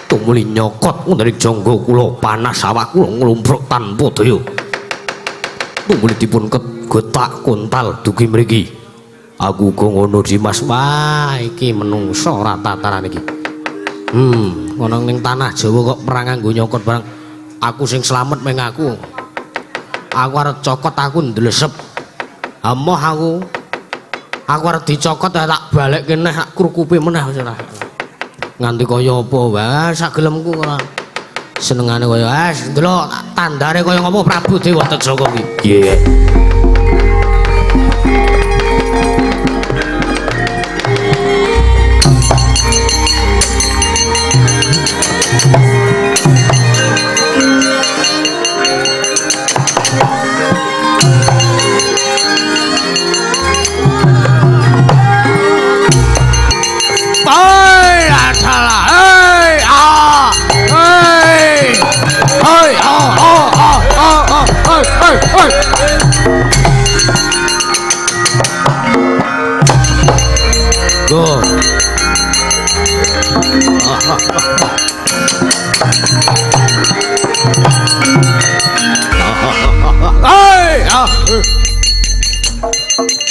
Tumuli nyokot wonten ing jangga kula, panas awak kula nglumpruk tanpa daya. Tumuli dipun getak kontal dugi mriki. Aku uga ngono Dimas. Wah, iki menungso ora tataran iki. Ngono ning tanah Jawa kok perang nganggo nyokot barang. Aku sing slamet meng aku. Aku arep cokot aku ndlesep. Amoh aku. Aku arep dicokot tak balekke neh tak krukupi meneh wis ora. Nganti kaya apa wae sak gelemku ora. Senengane kaya ah ndelok tandare kaya ngopo Prabu Dewa Teksaka iki. Iya. Go.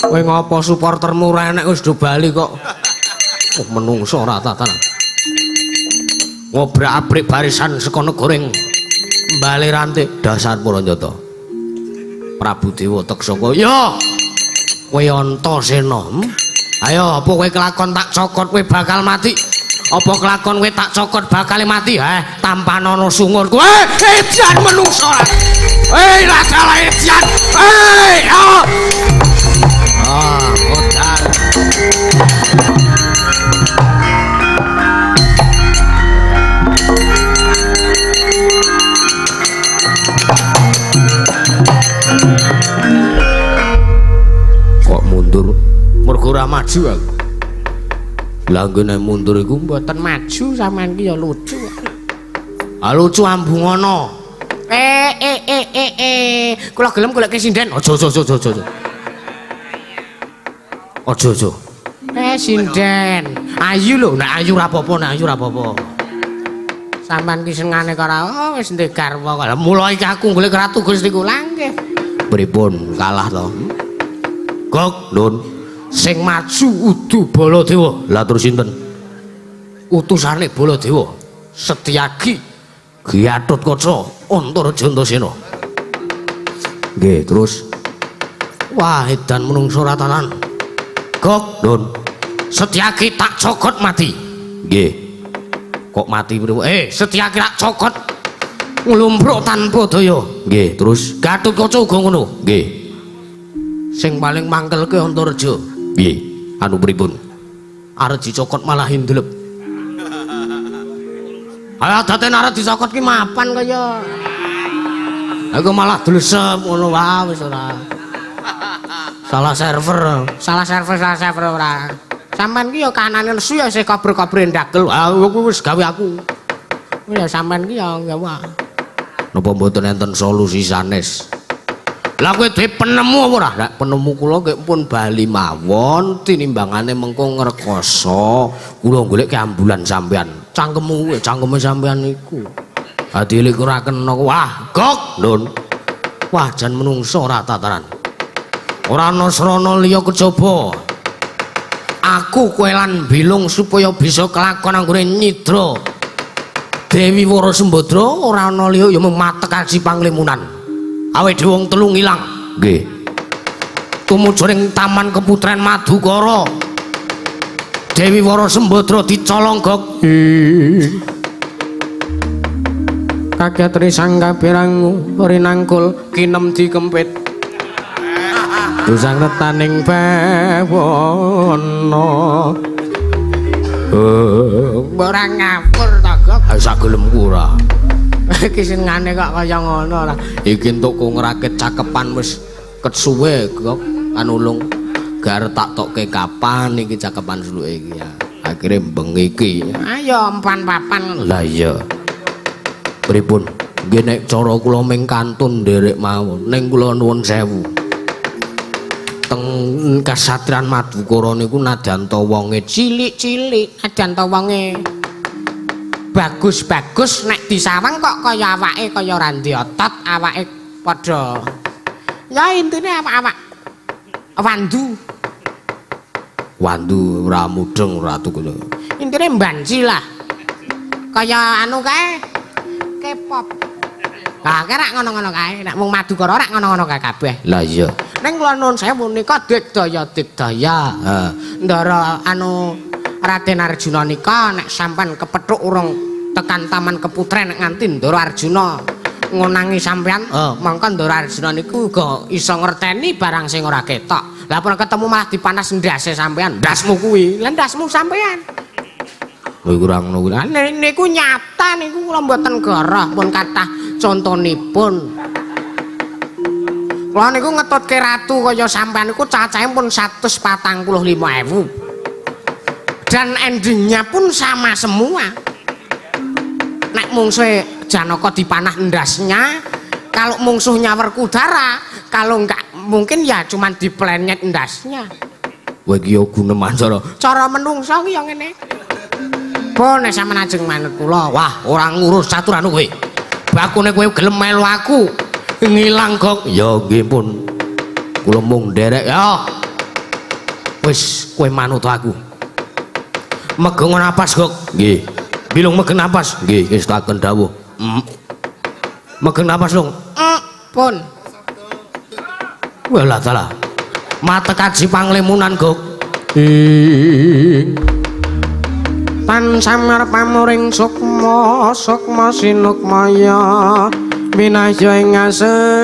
Kowe ngopo supportermu ora enek wis do bali kok. Oh, menungso ora tatanan. Ngobrak-abrik barisan saka negara bali rantik dasar Puranyata. Prabu Dewa Teksaka. Yo. Kowe Antasena. Ayo, apa kowe kelakon tak cokot kowe bakal mati? Apa kelakon kowe tak cokot bakal mati? Eh, tampanono sungur kowe. Edan menungso. Eh, rajalah edan. Eh, ah. Ah, modal. Kok mundur? Mergo ora maju aku. Lah nggone mundur iku mboten maju sampean ki ya lucu. Ah lucu ambungono. Kula gelem golek sinden. Aja aja aja aja aja. Aja aja. Sinden. Ayu lho, nek ayu ora apa-apa, nek ayu ora apa-apa. Sampean ki senengane karo wis ndek garwa kok. Lah mula iki aku golek ratu Gusti kula nggih. Pripun kalah to? Gok, Nun. Sing maju udu Baladewa. Lah terus sinten? Utusane Baladewa, Setyaki, Gatotkaca, Antareja Antasena. Nggih, terus wah edan menungso ratanan. Gok, Nun. Setyaki tak cokot mati. Nggih. Kok mati priwe? Setyaki tak cokot. Nglumpruk tanpa daya. Nggih, terus Gatotkaca uga ngono. Nggih. Sing paling mangkelke Antareja. Piye? Anu pripun? Arep dicokot malah hindelep. Ayo daten arep dicokot ki mapan kaya. Aku malah dlesep ngono wae wis ora. Salah server, salah server, salah server ora. Sampeyan ki ya kanane nesu ya isih kobre-kobre ndagel. Ah kuwi wis gawe aku. Ya sampeyan ki ya gawe. Napa mboten enten solusi sanes? Lah kowe dhewe penemu apa ora? Lah penemu kula nggih pun bali mawon tinimbangane mengko ngrekoso. Kula golek ambulan sampeyan. Cangkemmu kuwi, cangkeme sampeyan iku. Adile ora kena. Wah, gok, Nun. Wah, jan menungso ora tataran. Ora ana srana liya kejaba aku kowe lan Bilung supaya bisa kelakon anggone nyidra Dewi Wara Sembadra ora ana liya ya mung matek aji panglimunan. Awake dhewe wong telu ngilang. Nggih. Tumuju ning Taman Keputren Madukara. Dewi Wara Sembadra dicolong gok. Kaget risang kabirangu rinangkul kinem dikempit. Dusang retaning bawana. Ora ngapur ta, Gok? Ha sak gelemku ora. Iki singane kok kaya ngono ora. Iki entukku ngrakit cakepan wis kesuwe, Gok. Anulung gar tak tokke kapan iki cakepan suluke iki ya. Akhire bengi iki. Ayo empan papan. Lah iya. Pripun? Nggih nek cara kula ming kantun nderek mawon, ning kula nuwun sewu. Teng kasatriyan Madukara niku nadyan ta wonge cilik-cilik, nadyan ta wonge bagus-bagus nek disawang kok kaya awake kaya ora ndek otot, awake padha. Ya intine awak-awak wandu. Wandu ora mudeng ora tuku. Intine mbanci lah. Kaya anu kae K-pop. Lah rak ngono-ngono kae, nek mung Madukara rak ngono-ngono kae kabeh. Lah iya. Ning kula nuwun sewu nika digdaya digdaya. Heeh. Ndara anu Raden Arjuna nika nek sampean kepethuk urung tekan Taman Keputren nek nganti Ndara Arjuna ngonangi sampean, mongko Ndara Arjuna niku uga iso ngerteni barang sing ora ketok. Lah pun ketemu malah dipanas ndase sampean, ndasmu kuwi. Lah ndasmu sampean. Kowe kurang ngono kuwi. Niku nyata niku kula mboten goroh pun kathah contonipun. Kula niku ngetutke ratu kaya sampean niku cacahe pun 145.000. Dan endingnya pun sama semua. Nek mungsuhe Janaka dipanah endasnya, kalau mungsuhnya Werkudara, kalau enggak mungkin ya cuman diplenyet endasnya. Kowe iki yo guneman cara. Cara menungso ki ya ngene. Pun nek sampean ajeng manut kula, wah ora ngurus caturan kowe. Bakune kowe gelem melu aku. Ngilang kok. Ya nggih pun. Kula mung nderek ya. Wis kowe manut aku. Megeng napas kok. Nggih. Bilung megeng napas. Nggih, wis taken dawuh. Megeng napas lung. Pun. Walah dalah. Matek aji panglimunan gok. Tan samar pamuring sukma sukma sinukmaya winahya ing ngasepi.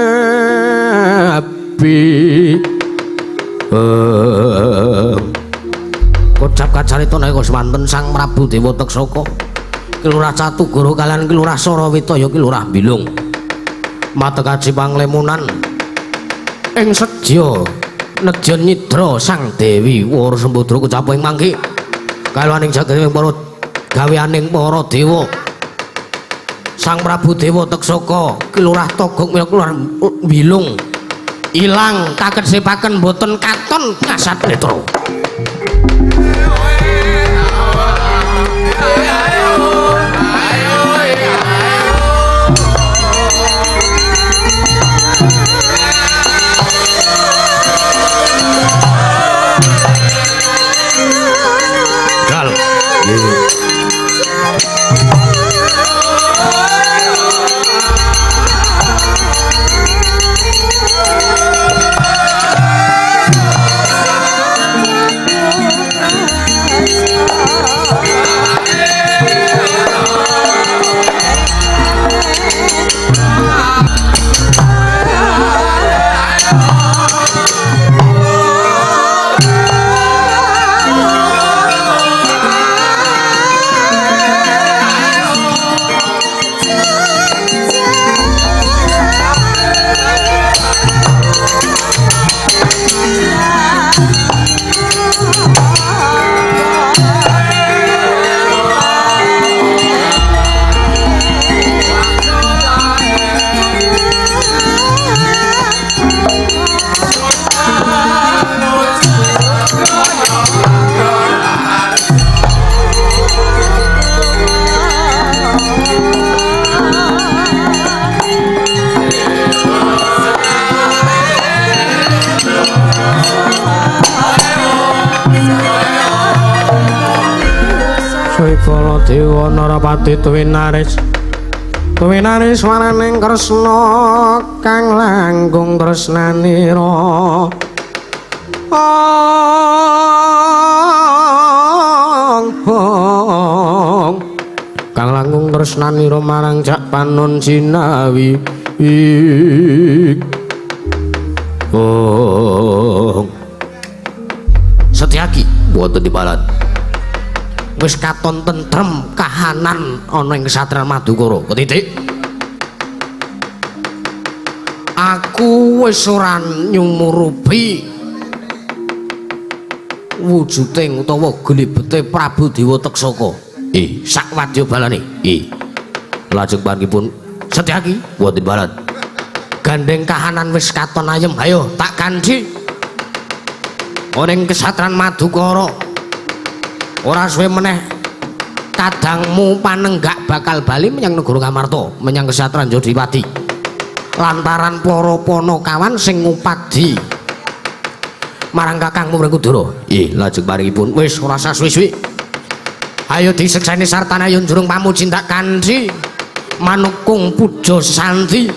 Kocap kacarita nalika semanten Sang Prabu Dewa Teksaka Ki Lurah Catugara kalian Ki Lurah Sarawita ya Ki Lurah Bilung. Matek aji panglimunan ing sedya nedya nyidra Sang Dewi Wara Sembadra kecapu ing mangke. Kalaning jagat ing para gaweaning para dewa. Sang Prabu Dewa Teksaka Ki Lurah Togog mila Ki Lurah Bilung ilang kakesepaken boten katon kasat netra. Gal. Dewa Narapati Twinaris. Twinaris waraning Kresna kang langkung tresnanira. Ong kang langkung tresnanira marang Jak Panon Jinawi. Ong Setyaki wonten dibalan. Wis katon tentrem kahanan ana ing Kesatran Madukara. Ketitik. Aku wis ora nyumurupi wujuding utawa glibete Prabu Dewa Teksaka. Sak wadya balane. Lajeng panggihipun Setyaki wonten balan. Gandeng kahanan wis katon ayem. Ayo tak kanthi ana ing Kesatran Madukara. Ora suwe meneh kadangmu panenggak bakal bali menyang negara Ngamarta, menyang Kesatran Jodipati. Lantaran para panakawan sing ngupadi marang kakangmu Wrekodara. Lajeng paringipun wis ora usah suwi-suwi. Ayo disekseni sartane ayo njurung pamuji ndak kanthi manukung puja santi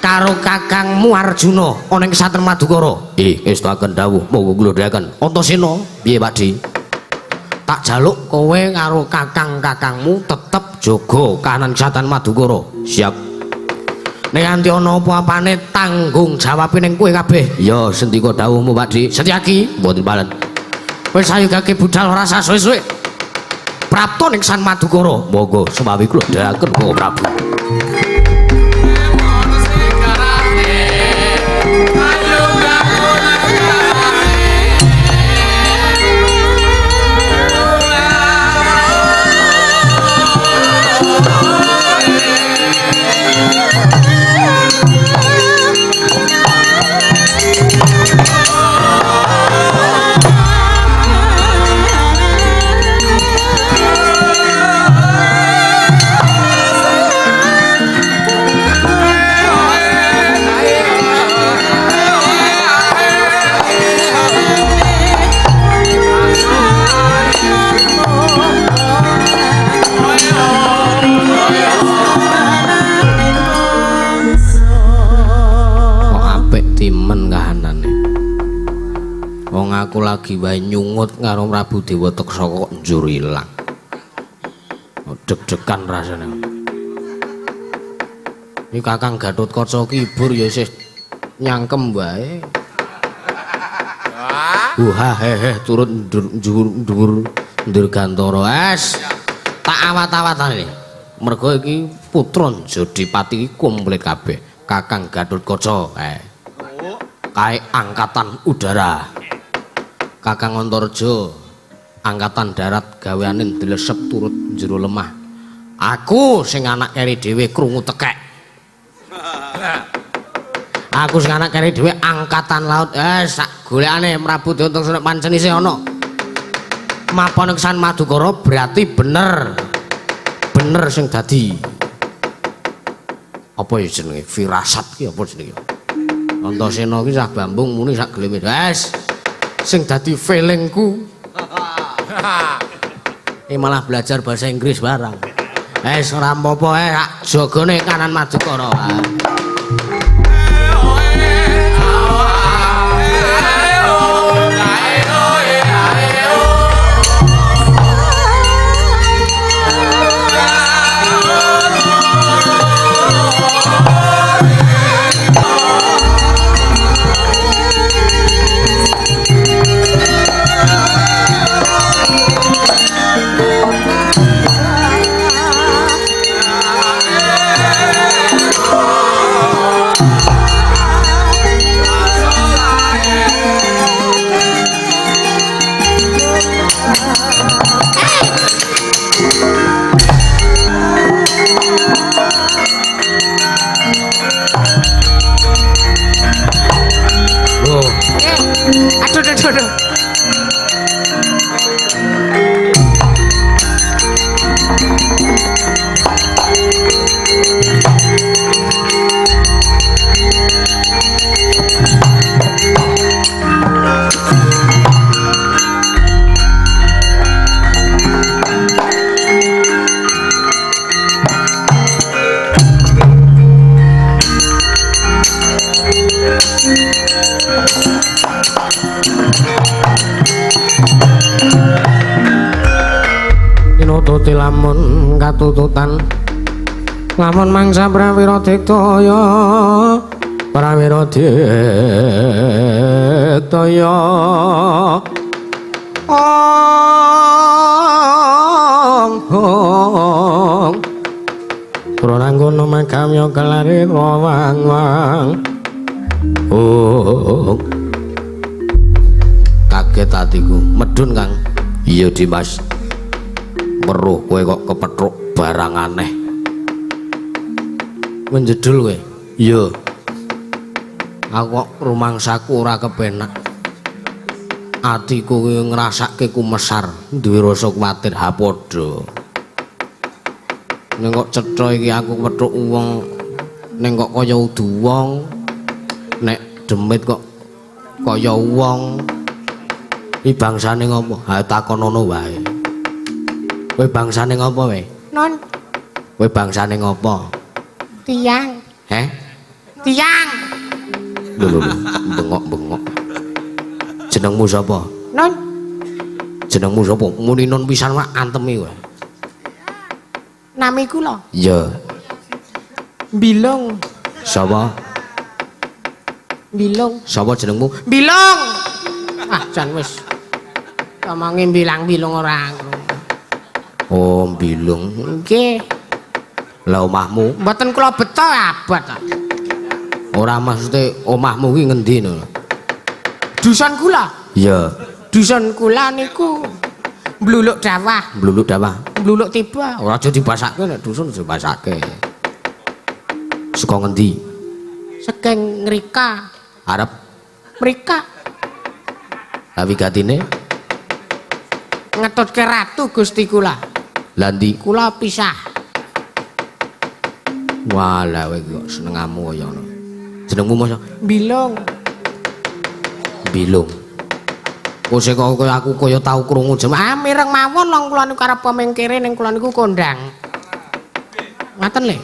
karo kakangmu Arjuna ana ing Kesatran Madukara. Ngestuaken dawuh monggo kula dherekaken. Antasena, piye Pak Di? Tak jaluk kowe karo kakang-kakangmu tetep jaga kahanan Kesatran Madukara. Siap. Nek nganti ana apa-apane tanggung jawabe ning kowe kabeh. Ya sendika dawuhmu Pak Di. Setyaki mboten balen. Wis ayo gage budal ora usah suwe-suwe. Prapta ning San Madukara. Monggo semawi kula dherekaken Bapak Prabu. Aku lagi wae nyungut karo Prabu Dewa Teksaka kok njur ilang. Deg-degan rasane. Iki Kakang Gatotkaca ki ibur ya isih nyangkem wae. Wah, hehe turut ndur ndur gantara. Es. Tak awat-awatane. Mergo iki putra Jodipati iki komplit kabeh. Kakang Gatotkaca kae. Kae angkatan udara. Kakang Antareja angkatan darat gaweane ndlesep turut jero lemah. Aku sing anak keri dhewe krungu tekek. Aku sing anak keri dhewe angkatan laut. Sak golekane Prabu Dewa Teksaka pancen isih ana. Mapon San Madukara berarti bener. Bener sing dadi. Apa ya jenenge? Firasat ki apa jenenge? Antasena ki sak bambung muni sak geleme. Wes. Sing dadi feelingku. Ini malah belajar bahasa Inggris barang. Wes ora apa-apa jagane kanan Madukara. Nututi lamun katututan. Lamun mangsa prawira diktaya, prawira diktaya. Ong ong. Prananggono makamya kelare wang-wang. Oh. Kaget atiku. Medun, Kang. Iya, Dimas. Weruh kowe kok kepethuk barang aneh. Menjedul kowe. Iya. Aku kok rumangsaku ora kepenak. Atiku kuwi ngrasake kumesar, duwe rasa kuwatir ha padha. Ning kok cetha iki aku kepethuk wong ning kok kaya udu wong. Nek demit kok kaya wong. Iki bangsane ngopo? Ha takonono wae. Kowe bangsane ngopo kowe? Non. Kowe bangsane ngopo? Tiyang. Heh? Tiyang. Lho lho, bengok-bengok. Jenengmu sapa? Non. Jenengmu sapa? Muni non pisan wae antemi kowe. Nami kula. Iya. Bilung. Sapa? Bilung. Sapa jenengmu? Bilung. Ah, jan wis. Omongi bilang-bilung ora. Oh, bilung. Nggih. Lah omahmu? Mboten kula beto abot. Ora maksude omahmu kuwi ngendi ngono? Dusun kula. Iya. Dusun kula niku Bluluk Dawah. Bluluk Dawah. Bluluk tiba. Ora aja dibasake nek dusun aja dibasake. Saka ngendi? Saking ngrika. Arep mrika. Lah wigatine? Ngetutke ratu Gusti kula. Lah ndi? Kula pisah. Walah kowe kok senengamu kaya ngono. Jenengmu mosok? Bilung. Bilung. Kose kok kaya aku kaya tau krungu jeneng. Ah mireng mawon wong kula niku arep mengkere ning kula niku kondang. Ngaten le.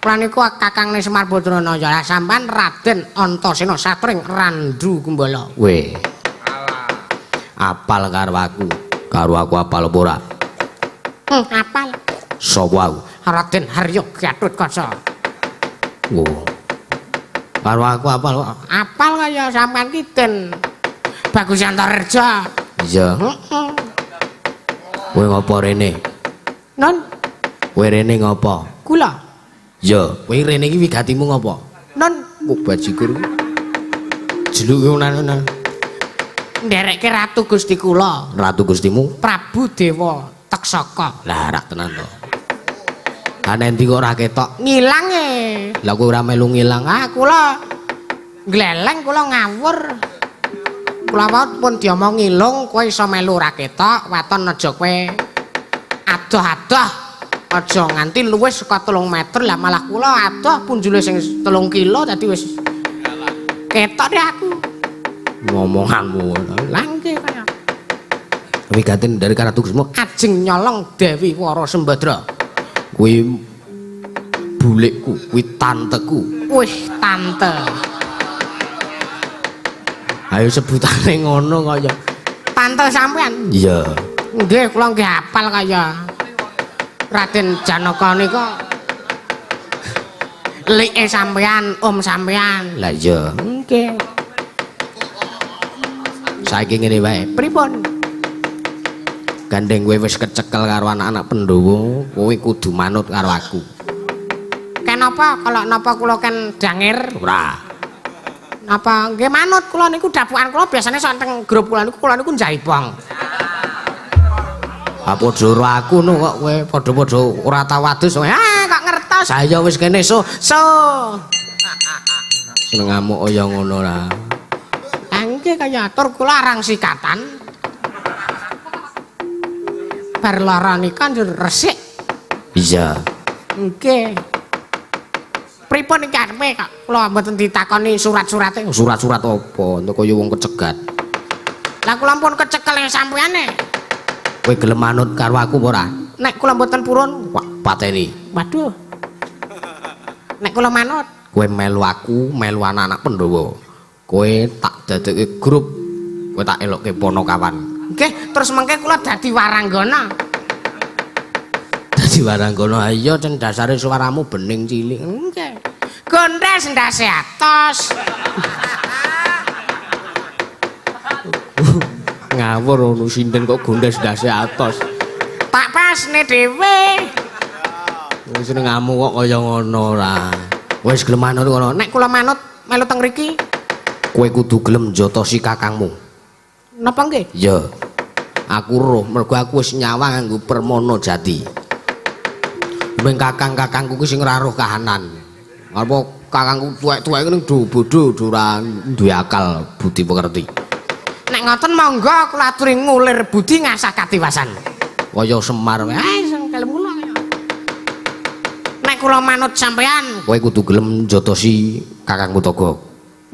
Kula niku kakangne Semar Badranaya. Sampean Raden Antasena Satring Randu Kumbala. Weh. Apal karo aku. Karo aku apal apa ora? Apal. Sapa aku? Raden Haryo Gatotkaca. Oh. Karo aku apal kok. Apal kaya sampean ki Den Bagus Antareja. Iya. Heeh. Kowe ngopo rene? Non. Kowe rene ngopo? Kula. Iya, kowe rene iki wigatimu ngopo? Non. Kok bajigur. Jeluk ngono. Nderekke Ratu Gusti kula. Ratu Gustimu? Prabu Dewa Teksaka. Lah rak tenan to. Lah nek ndi kok ora ketok? Ngilang e. Lah kowe ora melu ngilang. Ah kula gleleng kula ngawur. Kula wau pun diomong ngilung kowe iso melu ora ketok, waton aja kowe adoh-adoh. Aja nganti luwih saka 3 meter lah malah kula adoh punjule sing 3 kilo dadi wis ketok deh aku. Ngomonganmu. Lah nggih kaya. Wigatin dari Ratu Gustimu ajeng nyolong Dewi Wara Sembadra. Kuwi bulikku, kuwi tanteku. Wih, tante. Ayo sebutane ngono kaya. Tante sampean? Iya. Nggih, kula nggih hafal kaya. Raden Janaka nika like sampean, om sampean. Lah iya. Nggih. Saiki ngene wae. Pripun? Gandeng kowe wis kecekel karo anak-anak Pandhawa, kowe kudu manut karo aku. Ken apa? Kalau napa kula ken dangir? Ora. Napa nggih manut kula niku dapukan kula biasane sok teng grup kula niku njaipong. Ha padha ro aku no kok kowe padha-padha ora tau adus. Ah kok ngertos. Saya wis kene so. So. Seneng ngamuk kaya ngono lah. Lah nggih kaya atur kula arang sikatan. Bar lara nika njur resik. Iya. Nggih. Pripun iki arepe kok kula mboten ditakoni surat-surate? Surat-surat apa? Entuk kaya wong kecegat. Lah kula pun kecekel sampeane. Kowe gelem manut karo aku apa ora? Nek kula mboten purun, wah pateni. Waduh. Nek kula manut, kowe melu aku, melu anak-anak Pandhawa. Kowe tak dadekke grup, kowe tak elokke Ponokawan. Nggih, terus mengke kula dadi waranggana. dadi waranggono. Iya, cen dasare suaramu bening cilik. Nggih. Gondes ndase atos. Ngawur ono sinden kok gondes ndase atos. Tak pasne dhewe. Wis ngamuk kok kaya ngono ora. Wis gelem manut ngono. Nek kula manut melu teng mriki, kowe kudu gelem njotosi kakangmu. Napa nggih? Iya. Aku roh mergo aku wis nyawang nganggo permana jati. Ming kakang-kakangku ki sing ora roh kahanan. Apa kakangku tuwek-tuwek ning do bodho ora duwe akal budi pekerti. Nek ngoten monggo kula aturi ngulir budi ngasah katiwasan. Kaya Semar wae. Ah, sing kalem kula. Nek kula manut sampean, kowe kudu gelem njotosi kakangmu Togok.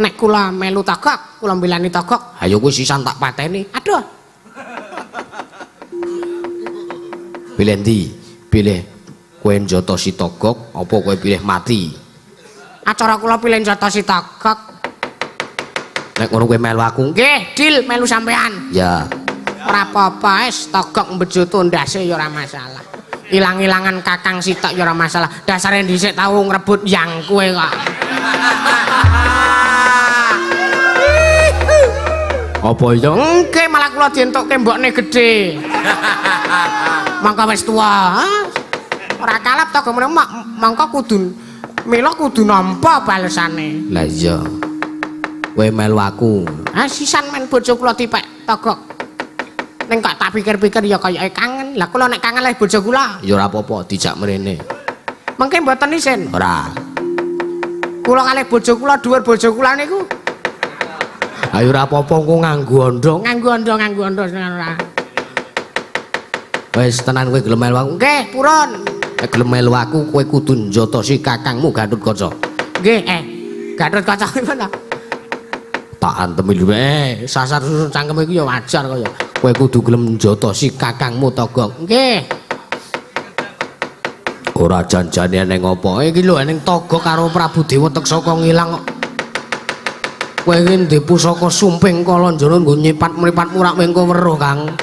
Nek kula melu Togok, kula mbelani Togok. Ayo kowe sisan tak pateni. Aduh. Pilih ndi? Pilih kowe njotosi Togok apa kowe pilih mati? Acara kula pilih njotosi Togok. Nek ngono kowe melu aku. Nggih, deal melu sampean. Ya. Ora apa-apa, wis Togok mbejo ndase ya ora masalah. Ilang-ilangan kakang sitok ya ora masalah. Dasare dhisik tau ngrebut yang kowe kok. Apa iya? Nggih, malah kula dientukke mbokne gedhe. Mangka wis tuwa. Ora kalap to gomene mangka kudu mila kudu nampa balesane. Lah iya. Kowe melu aku. Ah sisan men bojo kula dipek Togok. Ning kok tak pikir-pikir ya kayake kangen. Lah kula nek kangen leh bojo kula. Ya ora apa-apa dijak mrene. Mengke mboten isin. Ora. Kula kalih bojo kula dhuwur bojo kula niku. Ayo ora apa-apa engko nganggo andha. Nganggo andha, nganggo andha seneng ora. Wis tenan kowe gelem melu aku. Nggih, purun. Nek gelem melu aku kowe kudu njotosi kakangmu Gatotkaca. Nggih, Gatotkaca pripun ta? Tak antemi lho. Sasar susun cangkeme iku ya wajar kaya. Kowe kudu gelem njotosi kakangmu Togok. Nggih. Ora janjane eneng apa. Iki lho eneng Togok karo Prabu Dewa Teksaka ngilang kok. Kowe iki ndek pusaka sumping Kalanjana nggo nyipat mripat murak mengko weruh, Kang.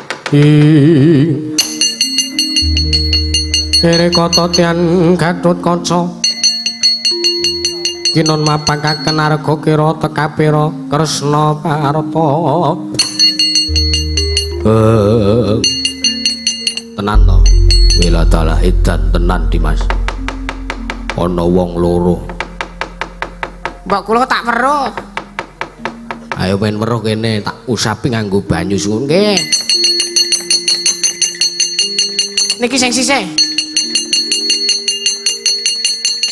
Kere kata tian Gatotkaca. Kinon mapakaken arga kira tekapira Kresna Parta. Tenan to. Wila dalah edan tenan Dimas. Ana wong loro. Mbok kula tak weruh. Ayo men weruh kene tak usapi nganggo banyu suwun. Nggih. Niki sing sisih.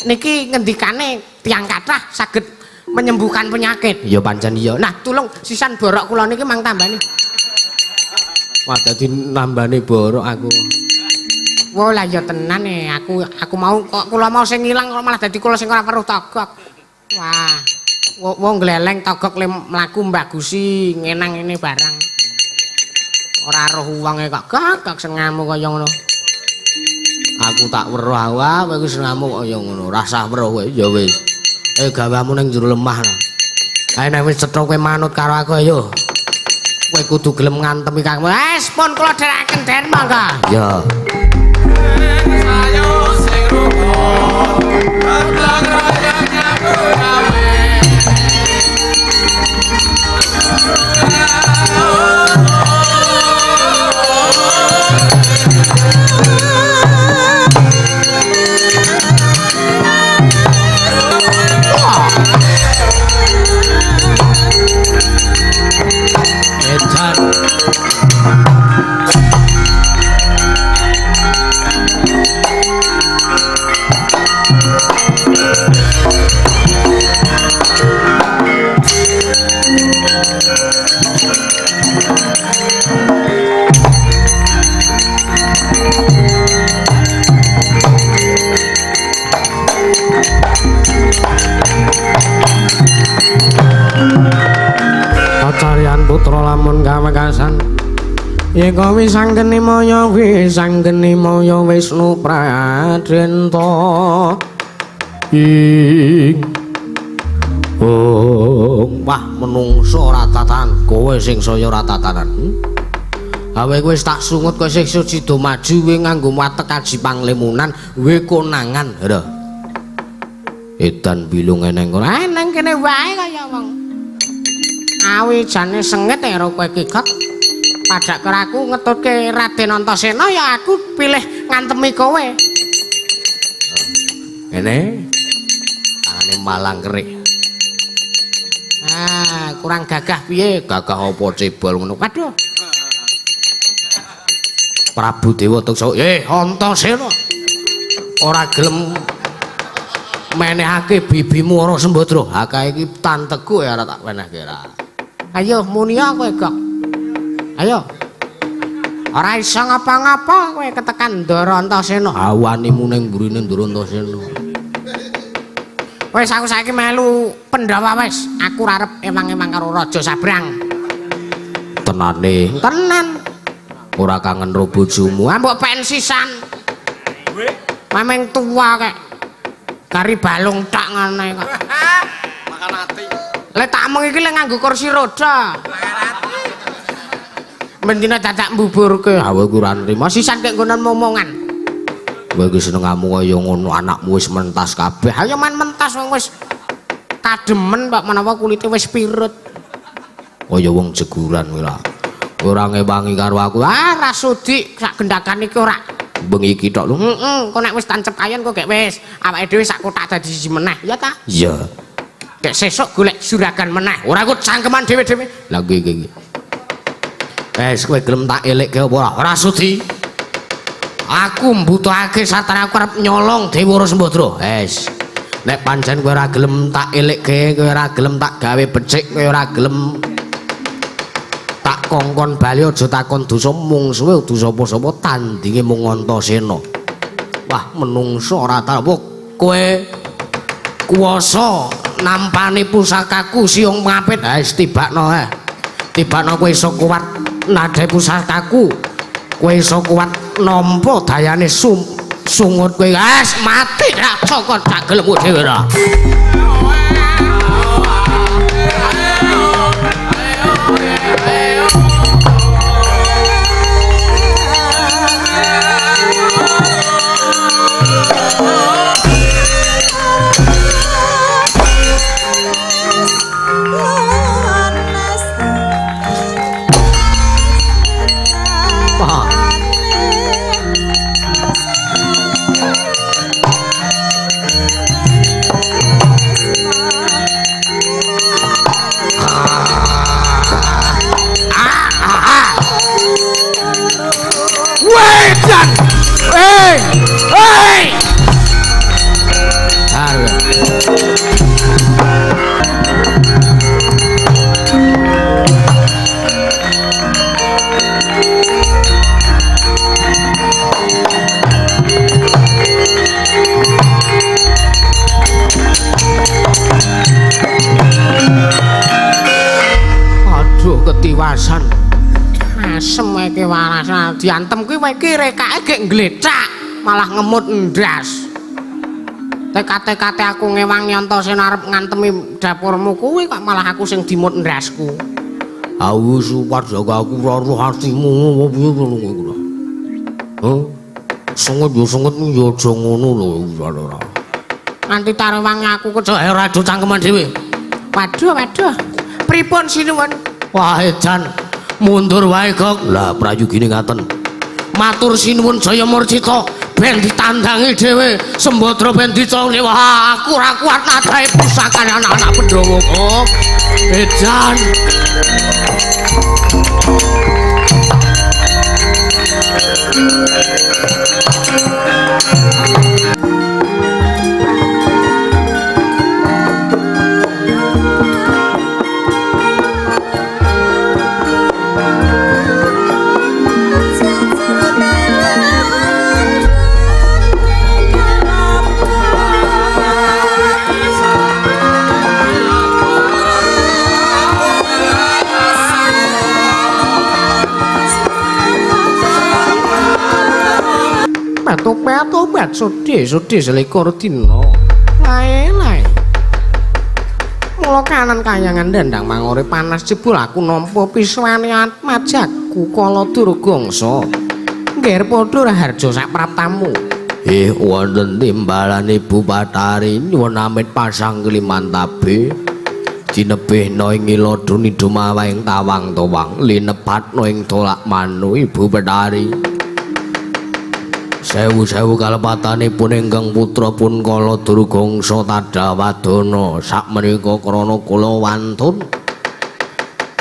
Niki ngendikane tiyang kathah saged menyembuhkan penyakit. Ya pancen iya. Nah, tulung sisan borok kula niki mang tambani. Wah, dadi nambani borok aku. Wah, lah ya tenan e. Aku mau kok kula mau sing ilang kok malah dadi kula sing ora weruh Togok. Wah. Wong gleleng Togok le mlaku mbagusi ngenang ngene barang. Ora roh wonge kok gak sing ngamuk kaya ngono. Aku tak weruh wae kowe wis ngamuk kaya ngono. Rasah weruh kowe ya wis. Gawamu ning jero lemah lah. Ayo nek wis cetha kowe manut karo aku ayo. Kowe kudu gelem ngantemi kakangmu. Wis pun kula dherekaken den monggo. Ya. Edan. Kacarian putra lamun kamekasan Yeka wisanggeni maya wisanggeni maya Wisnu Pradenta Ing oh, wah menungso ora tatanan, kowe sing saya ora tatanan. Awe kowe wis tak sungut kowe sesuk sida maju kowe nganggo watek aji panglimunan kowe konangan. Lho. Edan bilung eneng kono. Ah nang kene wae kaya wong. Awi jane sengit karo kowe iki, Gok. Padhak karo aku ngetutke Raden Antasena ya aku pilih ngantemi kowe. Ngene. Tangane malang kerik. Ah, kurang gagah piye? Gagah apa cebol ngono. Waduh. Prabu Dewa Tuksa, Antasena. Ora gelem menehake bibimu ora Sembadra. Ha kae iki tanteku ya ora tak wenehke ora. Ayo munia kowe, Gok. Ayo. Ora iso ngapa-ngapa kowe ketekan Ndara Antasena. Awanimu ning mburine Ndara Antasena. Wis aku saiki melu Pandhawa wis. Aku ora arep emang-emang karo Raja Sabrang. Tenane. Tenan. Ora kangen ro bojomu. Ah mbok pensisan. Mameng tuwa kek. Gari balung tak ngene kok. Makan ati. Le tak mung iki le nganggo kursi roda. Mendina dadak mbuburke. Awe ku ora nrimo. Sisan kek nggonan momongan. Kowe iki senengamu kaya ngono, anakmu wis mentas kabeh. Ayo man mentas wong wis kademen kok menawa kulite wis pirut. Kaya wong jeguran kowe ora. Ora ngewangi karo aku. Ah ra sudi sak gendakan iki ora. Bengi iki tok lho. Heeh, kok nek wis tancep kayon kok gek wis awake dhewe sak kotak dadi siji meneh, ya ta? Iya. Gek sesuk golek juragan meneh. Ora ku cangkeman dhewe-dhewe. Lah nggih nggih. Wes kowe gelem tak elekke apa ora? Ora sudi. Aku mbutuhake satara aku arep nyolong Dewa Sembadra. Wes. Nek pancen kowe ora gelem tak elekke, kowe ora gelem tak gawe becik, kowe ora gelem tak kongkon bali aja takon dosa mungsuhe kudu sapa-sapa tandinge mung Antasena. Wah, menungso ora ta apa kowe kuwasa nampani pusakaku siung ngapit. Ha wis tibakno ae. Tibakno kowe iso kuat nadhe pusakaku. Kowe iso kuat nampa dayane sungut kowe. Wis mati ra cokot tak gelem dhewe ora. Aduh ketiwasan. Asem iki warasan diantem kuwi kowe iki rekake gek nglethak malah ngemut ndas. Tekate-kate aku ngewangi Antasena arep ngantemi dapurmu kuwi kok malah aku sing dimut ndasku. Awu suwarga aku ora roh atimu apa piye ngono kuwi. Heh. Sungut yo sungut yo aja ngono lho ora. Nganti tarewangi aku Aja ora adu cangkeman dhewe. Waduh waduh. Pripun sinuwun? Wah edan mundur wae Gok. Lah prayogine ngaten. Matur sinuwun Jaya Murcita ben ditandangi dhewe Sembadra ben dicongne. Wah aku ora kuat nadahe pusakane anak-anak Pandhawa kok. Edan. Tobat sudhi selikur dina. Lae-lae. Mula kanan kayangan dandang mangore panas jebul aku nampa piswane atmajak. atmajaku Kala Durgangsa. Ngger padha raharja sak praptamu. Wonten timbalan Ibu Bathari nyuwun amit pasang klimantabe. Dinebihna ing ila duni dumawa ing tawang-tawang linepatna ing tolak manu Ibu Bathari. Sewu-sewu kalepatanipun ingkang putra pun Kala Durgangsa tadawadana sakmenika krana kula wantun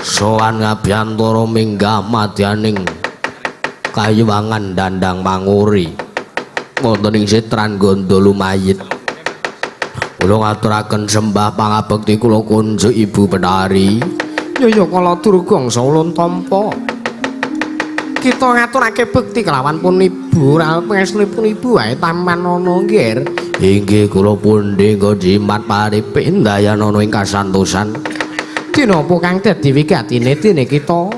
sowan ngabiyantara minggah madyaning kayuwangan dandang manguri wonten ing setran Ganda Lumayit. Kula ngaturaken sembah pangabekti kula kunjuk Ibu Bathari. Ya ya Kala Durgangsa ulun tampa. Kita ngaturake bekti kelawan pun ibu, pangestunipun ibu wae taman ana nggih. Inggih kula pundi nggo jimat paripe ndayanana ing kasantosan. Dina apa kang dadi wigatine dene kita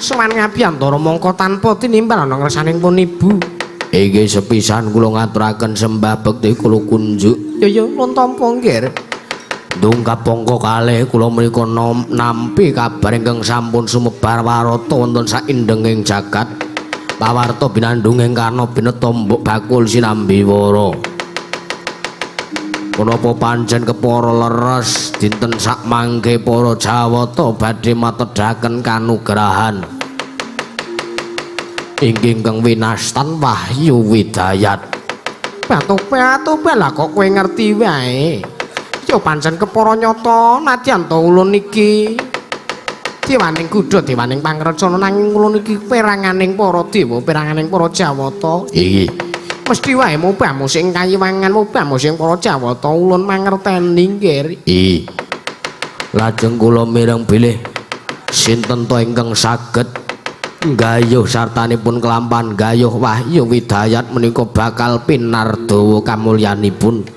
sowan ngabiyantara mongko tanpa tinimbal ana ngersaning pun ibu. Inggih sepisan kula ngaturaken sembah bekti kula kunjuk. Ya ya ulun tampa nggih. Dungkap pangka kalih kula menika nampi kabar ingkang sampun sumebar warata wonten saindenging jagat. Pawarta binandhunging karna bineta mbok bakul sinambi wara. Punapa pancen kepara leres dinten sakmangke para Jawata badhe matedhaken kanugrahan inggih ingkang winastan Wahyu Widayat. Batu-batu lah kok kowe ngerti wae. Ya pancen kepara nyata nadyan ta ulun iki dewaning kudha dewaning pangrecana nanging ulun iki peranganing para dewa peranganing para Jawata. Inggih. Mesti wae mubahmu sing kayiwangan mubahmu sing para Jawata ulun mangerteni nggih. Inggih. Lajeng kula mireng bilih sinten ta ingkang saged nggayuh sartanipun kelampahan gayuh Wahyu Widayat menika bakal pinardawa kamulyanipun.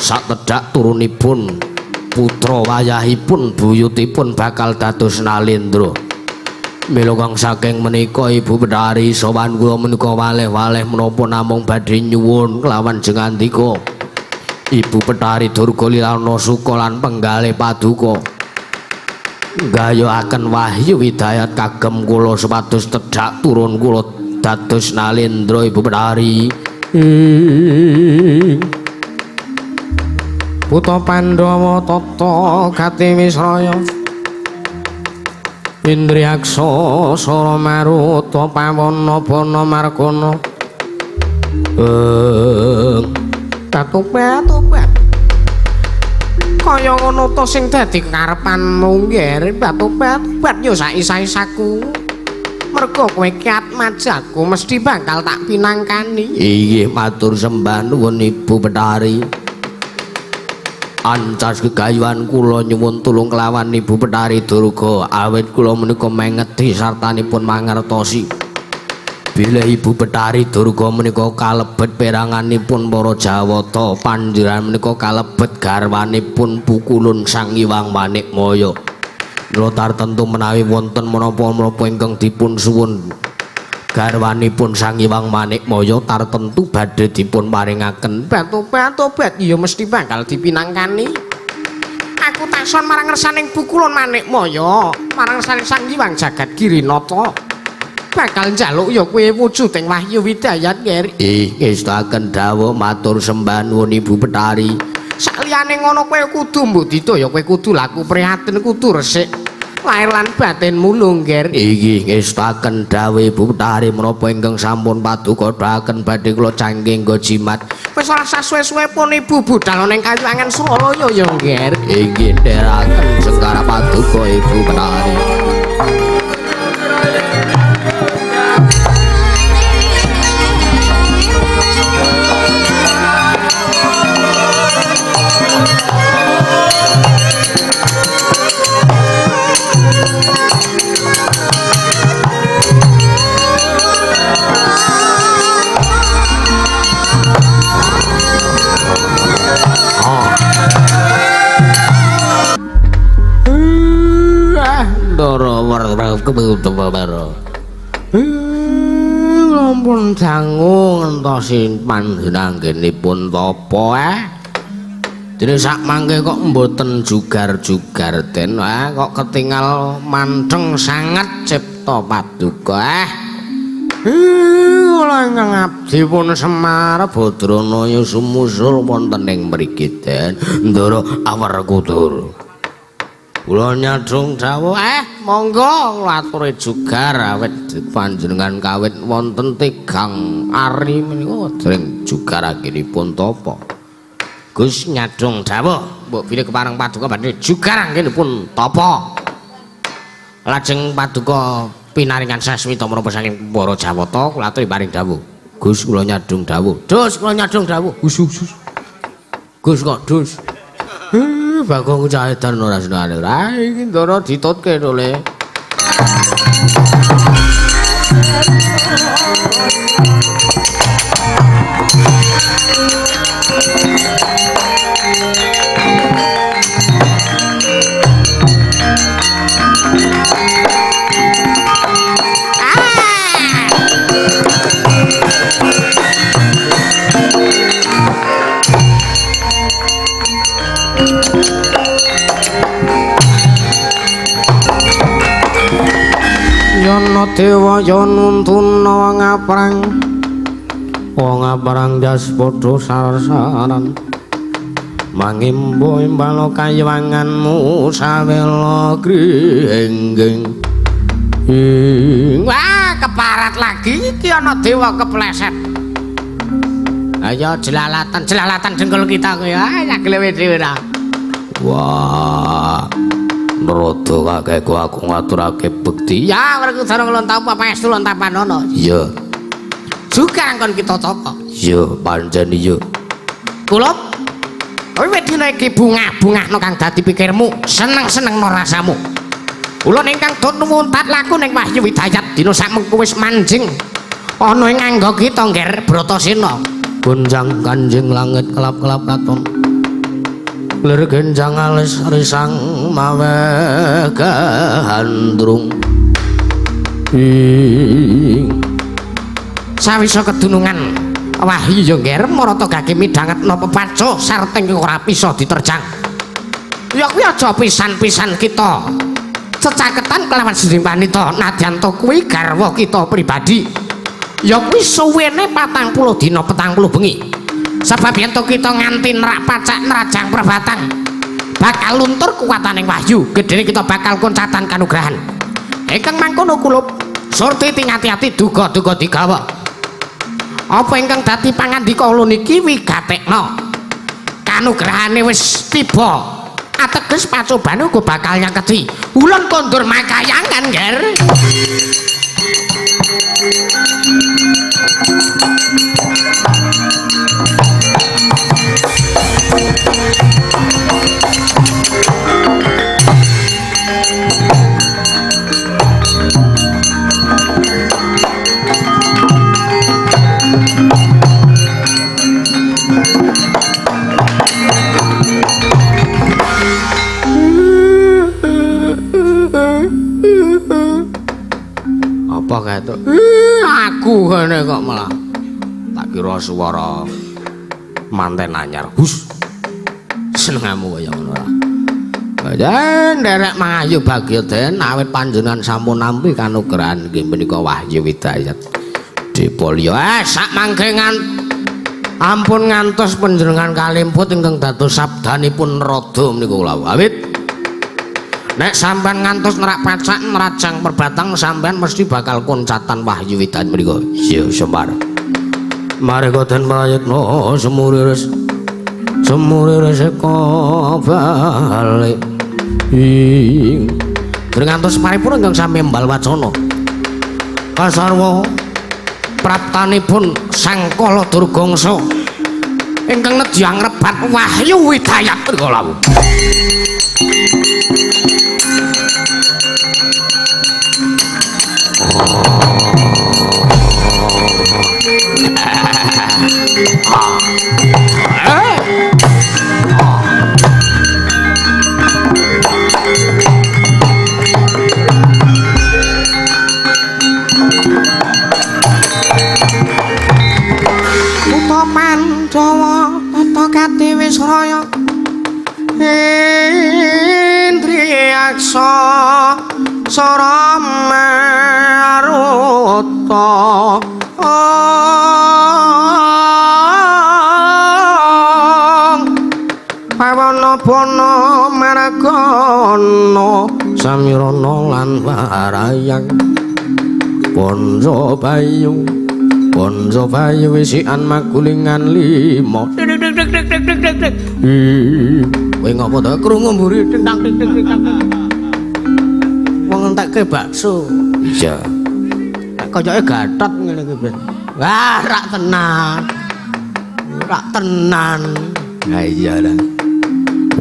Saktedhak turunipun putra wayahipun buyutipun bakal dados Nalendra. Mila kang saking menika Ibu Bathari sowan kula menika waleh-waleh menapa namung badhe nyuwun kelawan jengandika Ibu Bathari Durga lilana suka lan penggalih paduka nggayuhaken Wahyu Widayat kagem kula supados tedhak turun kula dados Nalendra Ibu Bathari. Putra Pandhawa tata gati wisraya Indriyaksa sara maruta pawana bana margana. Batu-batu kaya ngono to sing dadi karepanmu nggih. Batu-batu yo sak isa-isaku mergo kowe ki atmajaku mesti bakal tak pinangkani. Inggih matur sembah nuwun Ibu Bathari. Ancas gegayuhan kula nyuwun tulung kelawan Ibu Bathari Durga awit kula menika mengeti sartanipun mangertosi bilih Ibu Bathari Durga menika kalebet peranganipun para Jawata panjenengan menika kalebet garwanipun Pukulun Sang Hyang Manikmaya. Mila tartentu menawi wonten menapa-menapa ingkang dipun suwun garwanipun Sang Hyang Manikmaya tartentu badhe dipun paringaken. Batu-batu ya mesti bakal dipinangkani. Aku takson marang ngersaning Pukulun Manikmaya, marang ngersaning Sang Hyang Jagat Girinata. Bakal njaluk ya kowe wujuding Wahyu Widayat nggih. Ngestuaken dawuh matur sembah nuwun Ibu Bathari. Saliyane ngono kowe kudu mbudidaya, kowe kudu laku prihatin, kudu resik lahir lan batinmu lho nggih. Inggih ngestuaken dawuh Ibu Bathari menapa ingkang sampun paduka doaken badhe kula cangking nggo jimat. Wis ora sasuwe-suwe pun ibu budal ning Kayuwangan Suralaya ya nggih. Inggih ndherekaken sengkara paduka Ibu Bathari. Ampun dangu ngentosi panjenenganipun tapa Dene sak mangke kok mboten jugar-jugar den kok ketingal mantheng sanget cipta Prayitna paduka. Kula ingkang abdi pun Semar Badranaya sumusul wonten ing mriki Den Ndara Werkudara. Kula nyadhong dawuh, monggo kula aturi jugar awit panjenengan kawit wonten tigang ari menika dereng jugar anggenipun tapa. Gus nyadhong dawuh, mbok bilih kepareng paduka badhe jugar anggenipun tapa. Lajeng paduka pinaringan sasmita menapa saking para Jawata kula aturi paring dawuh. Gus kula nyadhong dawuh. Dus kula nyadhong dawuh. Gus gus. Gus kok dus. Bagong cah edan ora senengane. Ora iki ndara ditutke to le. Yana dewa ya nuntuna ngaprang wong ngaprang jas padha sar-saran mangimbo imbalo kayiwanganmu sawela gringging. Wah, keparat lagi iki ana dewa kepleset. Ayo jelalatan jelalatan dengkul kita kowe ya glewe dhewe ra. Wah, Nrada kakekku aku ngaturake bekti. Ya, Werkudara kula tau pangestu lan tapanana. Iya. Juga angkon kita tapa. Iya, pancen iya. Kula wiwit dina iki bungah-bungahno kang dadi pikirmu, seneng-senengno rasamu. Kula ingkang tut nuwun tat laku ning Wahyu Hidayat dina sakmengku wis manjing ana ing angga kita Ngger Bratasena. Gonjang kanjing langit kelap-kelap katon. Lir genjang alis risang mawe gandrung. Sawisa kedunungan wahyu ya Ngger marata gage midhangetna pepaco sarteng ora bisa diterjang. Ya kuwi aja pisan-pisan kita cecaketan kelawan sinding wanita nadyan to kuwi garwa kita pribadi. Ya kuwi suwene 40 dina 40 bengi. Sebab yen to kita nganti nerak pacak nerajang perbatang bakal luntur kuwataning wahyu, gedene kita bakal koncatan kanugrahan. Ingkang mangkono kula surti ati-ati duga-duga digawa. Apa ingkang dadi pangandika ulun iki wigatekna. Kanugrahane wis tiba. Ateges pacobane uga bakal nyaketi. Ulun kondur makayangan, Ngger. Apa kae to? Aku ngene kok malah tak kira swara manten anyar. Hus. Senengamu kaya ngono ora. Den nderek mangayu bagya den awit panjenengan sampun nampi kanugrahan inggih menika Wahyu Hidayat. Dipolya sak mangke ampun ngantos panjenengan kalimput ingkang dados sabdanipun rada menika kula awit. Nek sampean ngantos nerak pacak nerajang perbatang sampean mesti bakal koncatan Wahyu Hidayat menika. Iya Semar. Mareka den prayitna semuriris semuriris eka balik. Ing ngantos paripurna ingkang sami embal wacana. Kasarwa praptanipun Sang Kala Durgangsa ingkang nedya ngrebat Wahyu Hidayat menika lawuh. Kutha Pandhawa tata kati wis raya. Indriyaksa Sara Maruta. Pawana bana margana Samirana lan warayang Ponco Bayu Ponco Bayu wisikan magulingan lima. Kowe ngopo to krungu mburi tentang ting ting ting. Wong entekke bakso. Iya. Koyoke gatot ngene iki, Ben. Wah, rak tenan. Rak tenan. Ha iya lah.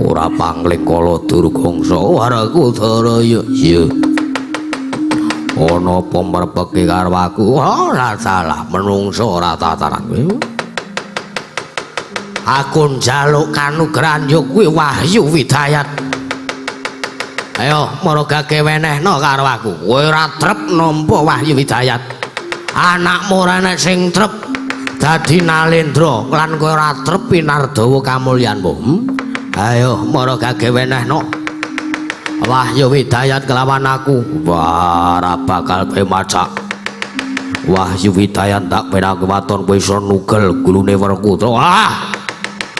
Ora pangling kala Durgangsa Warakudara ya. Iya. Ana apa merpeke karo aku? Ora salah, menungso ora tataran kowe. Aku njaluk kanugrahan ya kuwi Wahyu Widayat. Ayo mara gage wenehno karo aku. Kowe ora trep nampa Wahyu Widayat. Anakmu ora enek sing trep dadi Nalendra lan kowe ora trep pinardawa kamulyanmu. Ayo mara gage wenehno Wahyu Widayat kelawan aku. Wah, ora bakal kowe macak. Wahyu Widayat tak penake waton kowe iso nugel gulune Werkudara. Ah!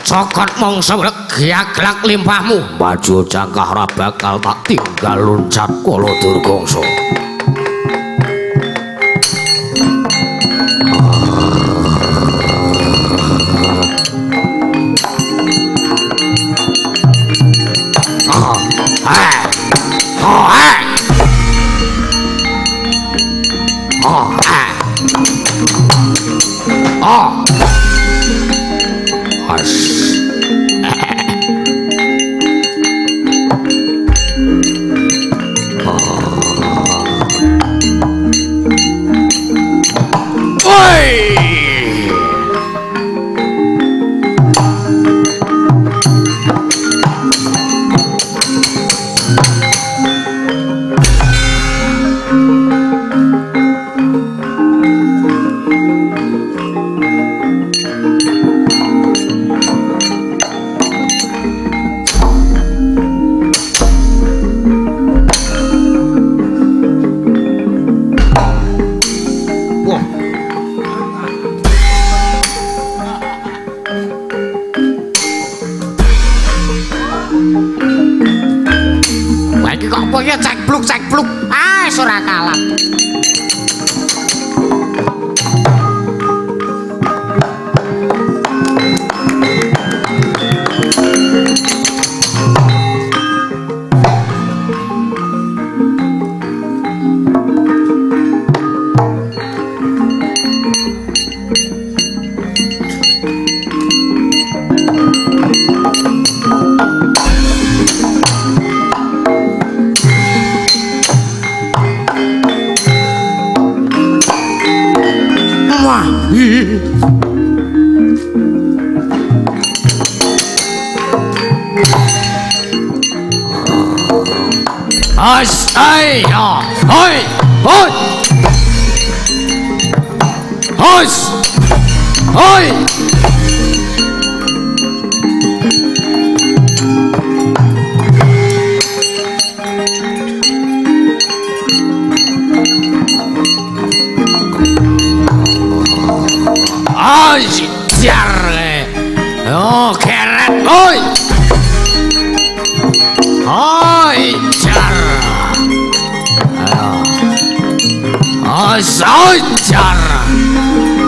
Cokot mongso giaglak limpahmu. Maju jangkah ora bakal tak tinggal loncat kala Durgangsa. Cekpluk-cekpluk, ah ora kalah. As ai ya hoi hoi hos hoi. Ai jar oh keret oi oi jar. Ayo jar.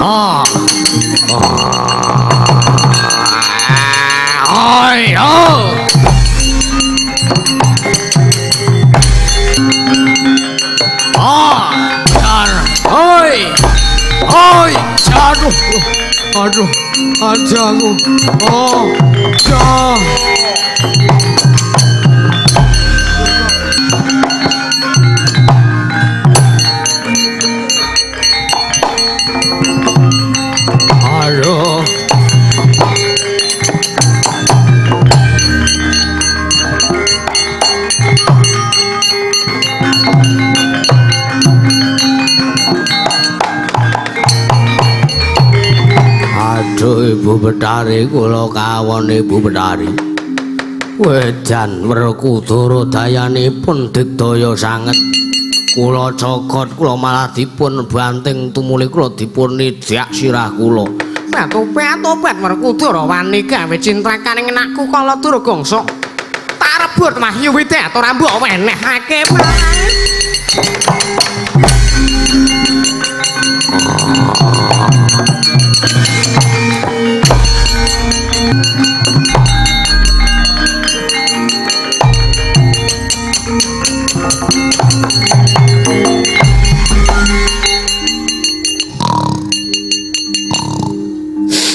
Oh. Oi oh. Oh jar. Oi. Oi jar. Aduh, aduh aku. Oh, jar. Aduh. Aduh Ibu Betari, kula kawon Ibu Betari. Wejan Werkudara dayanipun digdaya sanget. Kula cokot kula malah dipun banting tumuli kula dipun nidyak sirah kula. Tobat Werkudara wani gawe cintrakaning anakku kala Durgangsa. Tak rebut Wahyu Widyata ora mbok wenehake marang.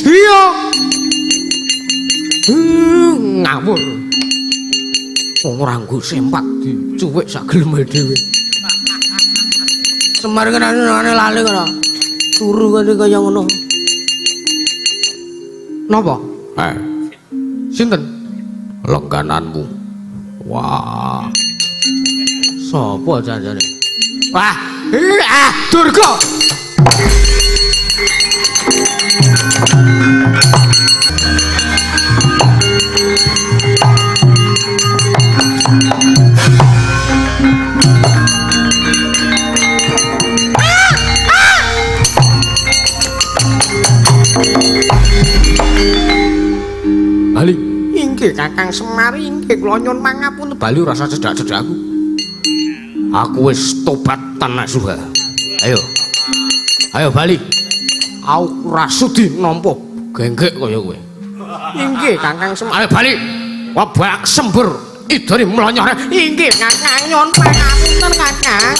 Iya. Ngawur. Wong ora nggo sempak dicuwik sak geleme dhewe. Semar kenane lali kono. Turu kene kaya ngono. Napa? Eh, Sinten? lenggananmu. Wah. Sopo janjane? Wah, ah, Durga. Bali. Inggih Kakang Semar, inggih kula nyuwun pangapunten. Bali ora usah cedhak-cedhak aku. Aku wis tobat tanasuha. Ayo. Ayo bali. Aku ora sudi nampa genggek kaya kowe. Inggih Kakang Semar. Ayo bali. Wabak sembur idone mlonyor. Inggih Kakang nyuwun pangapunten Kakang.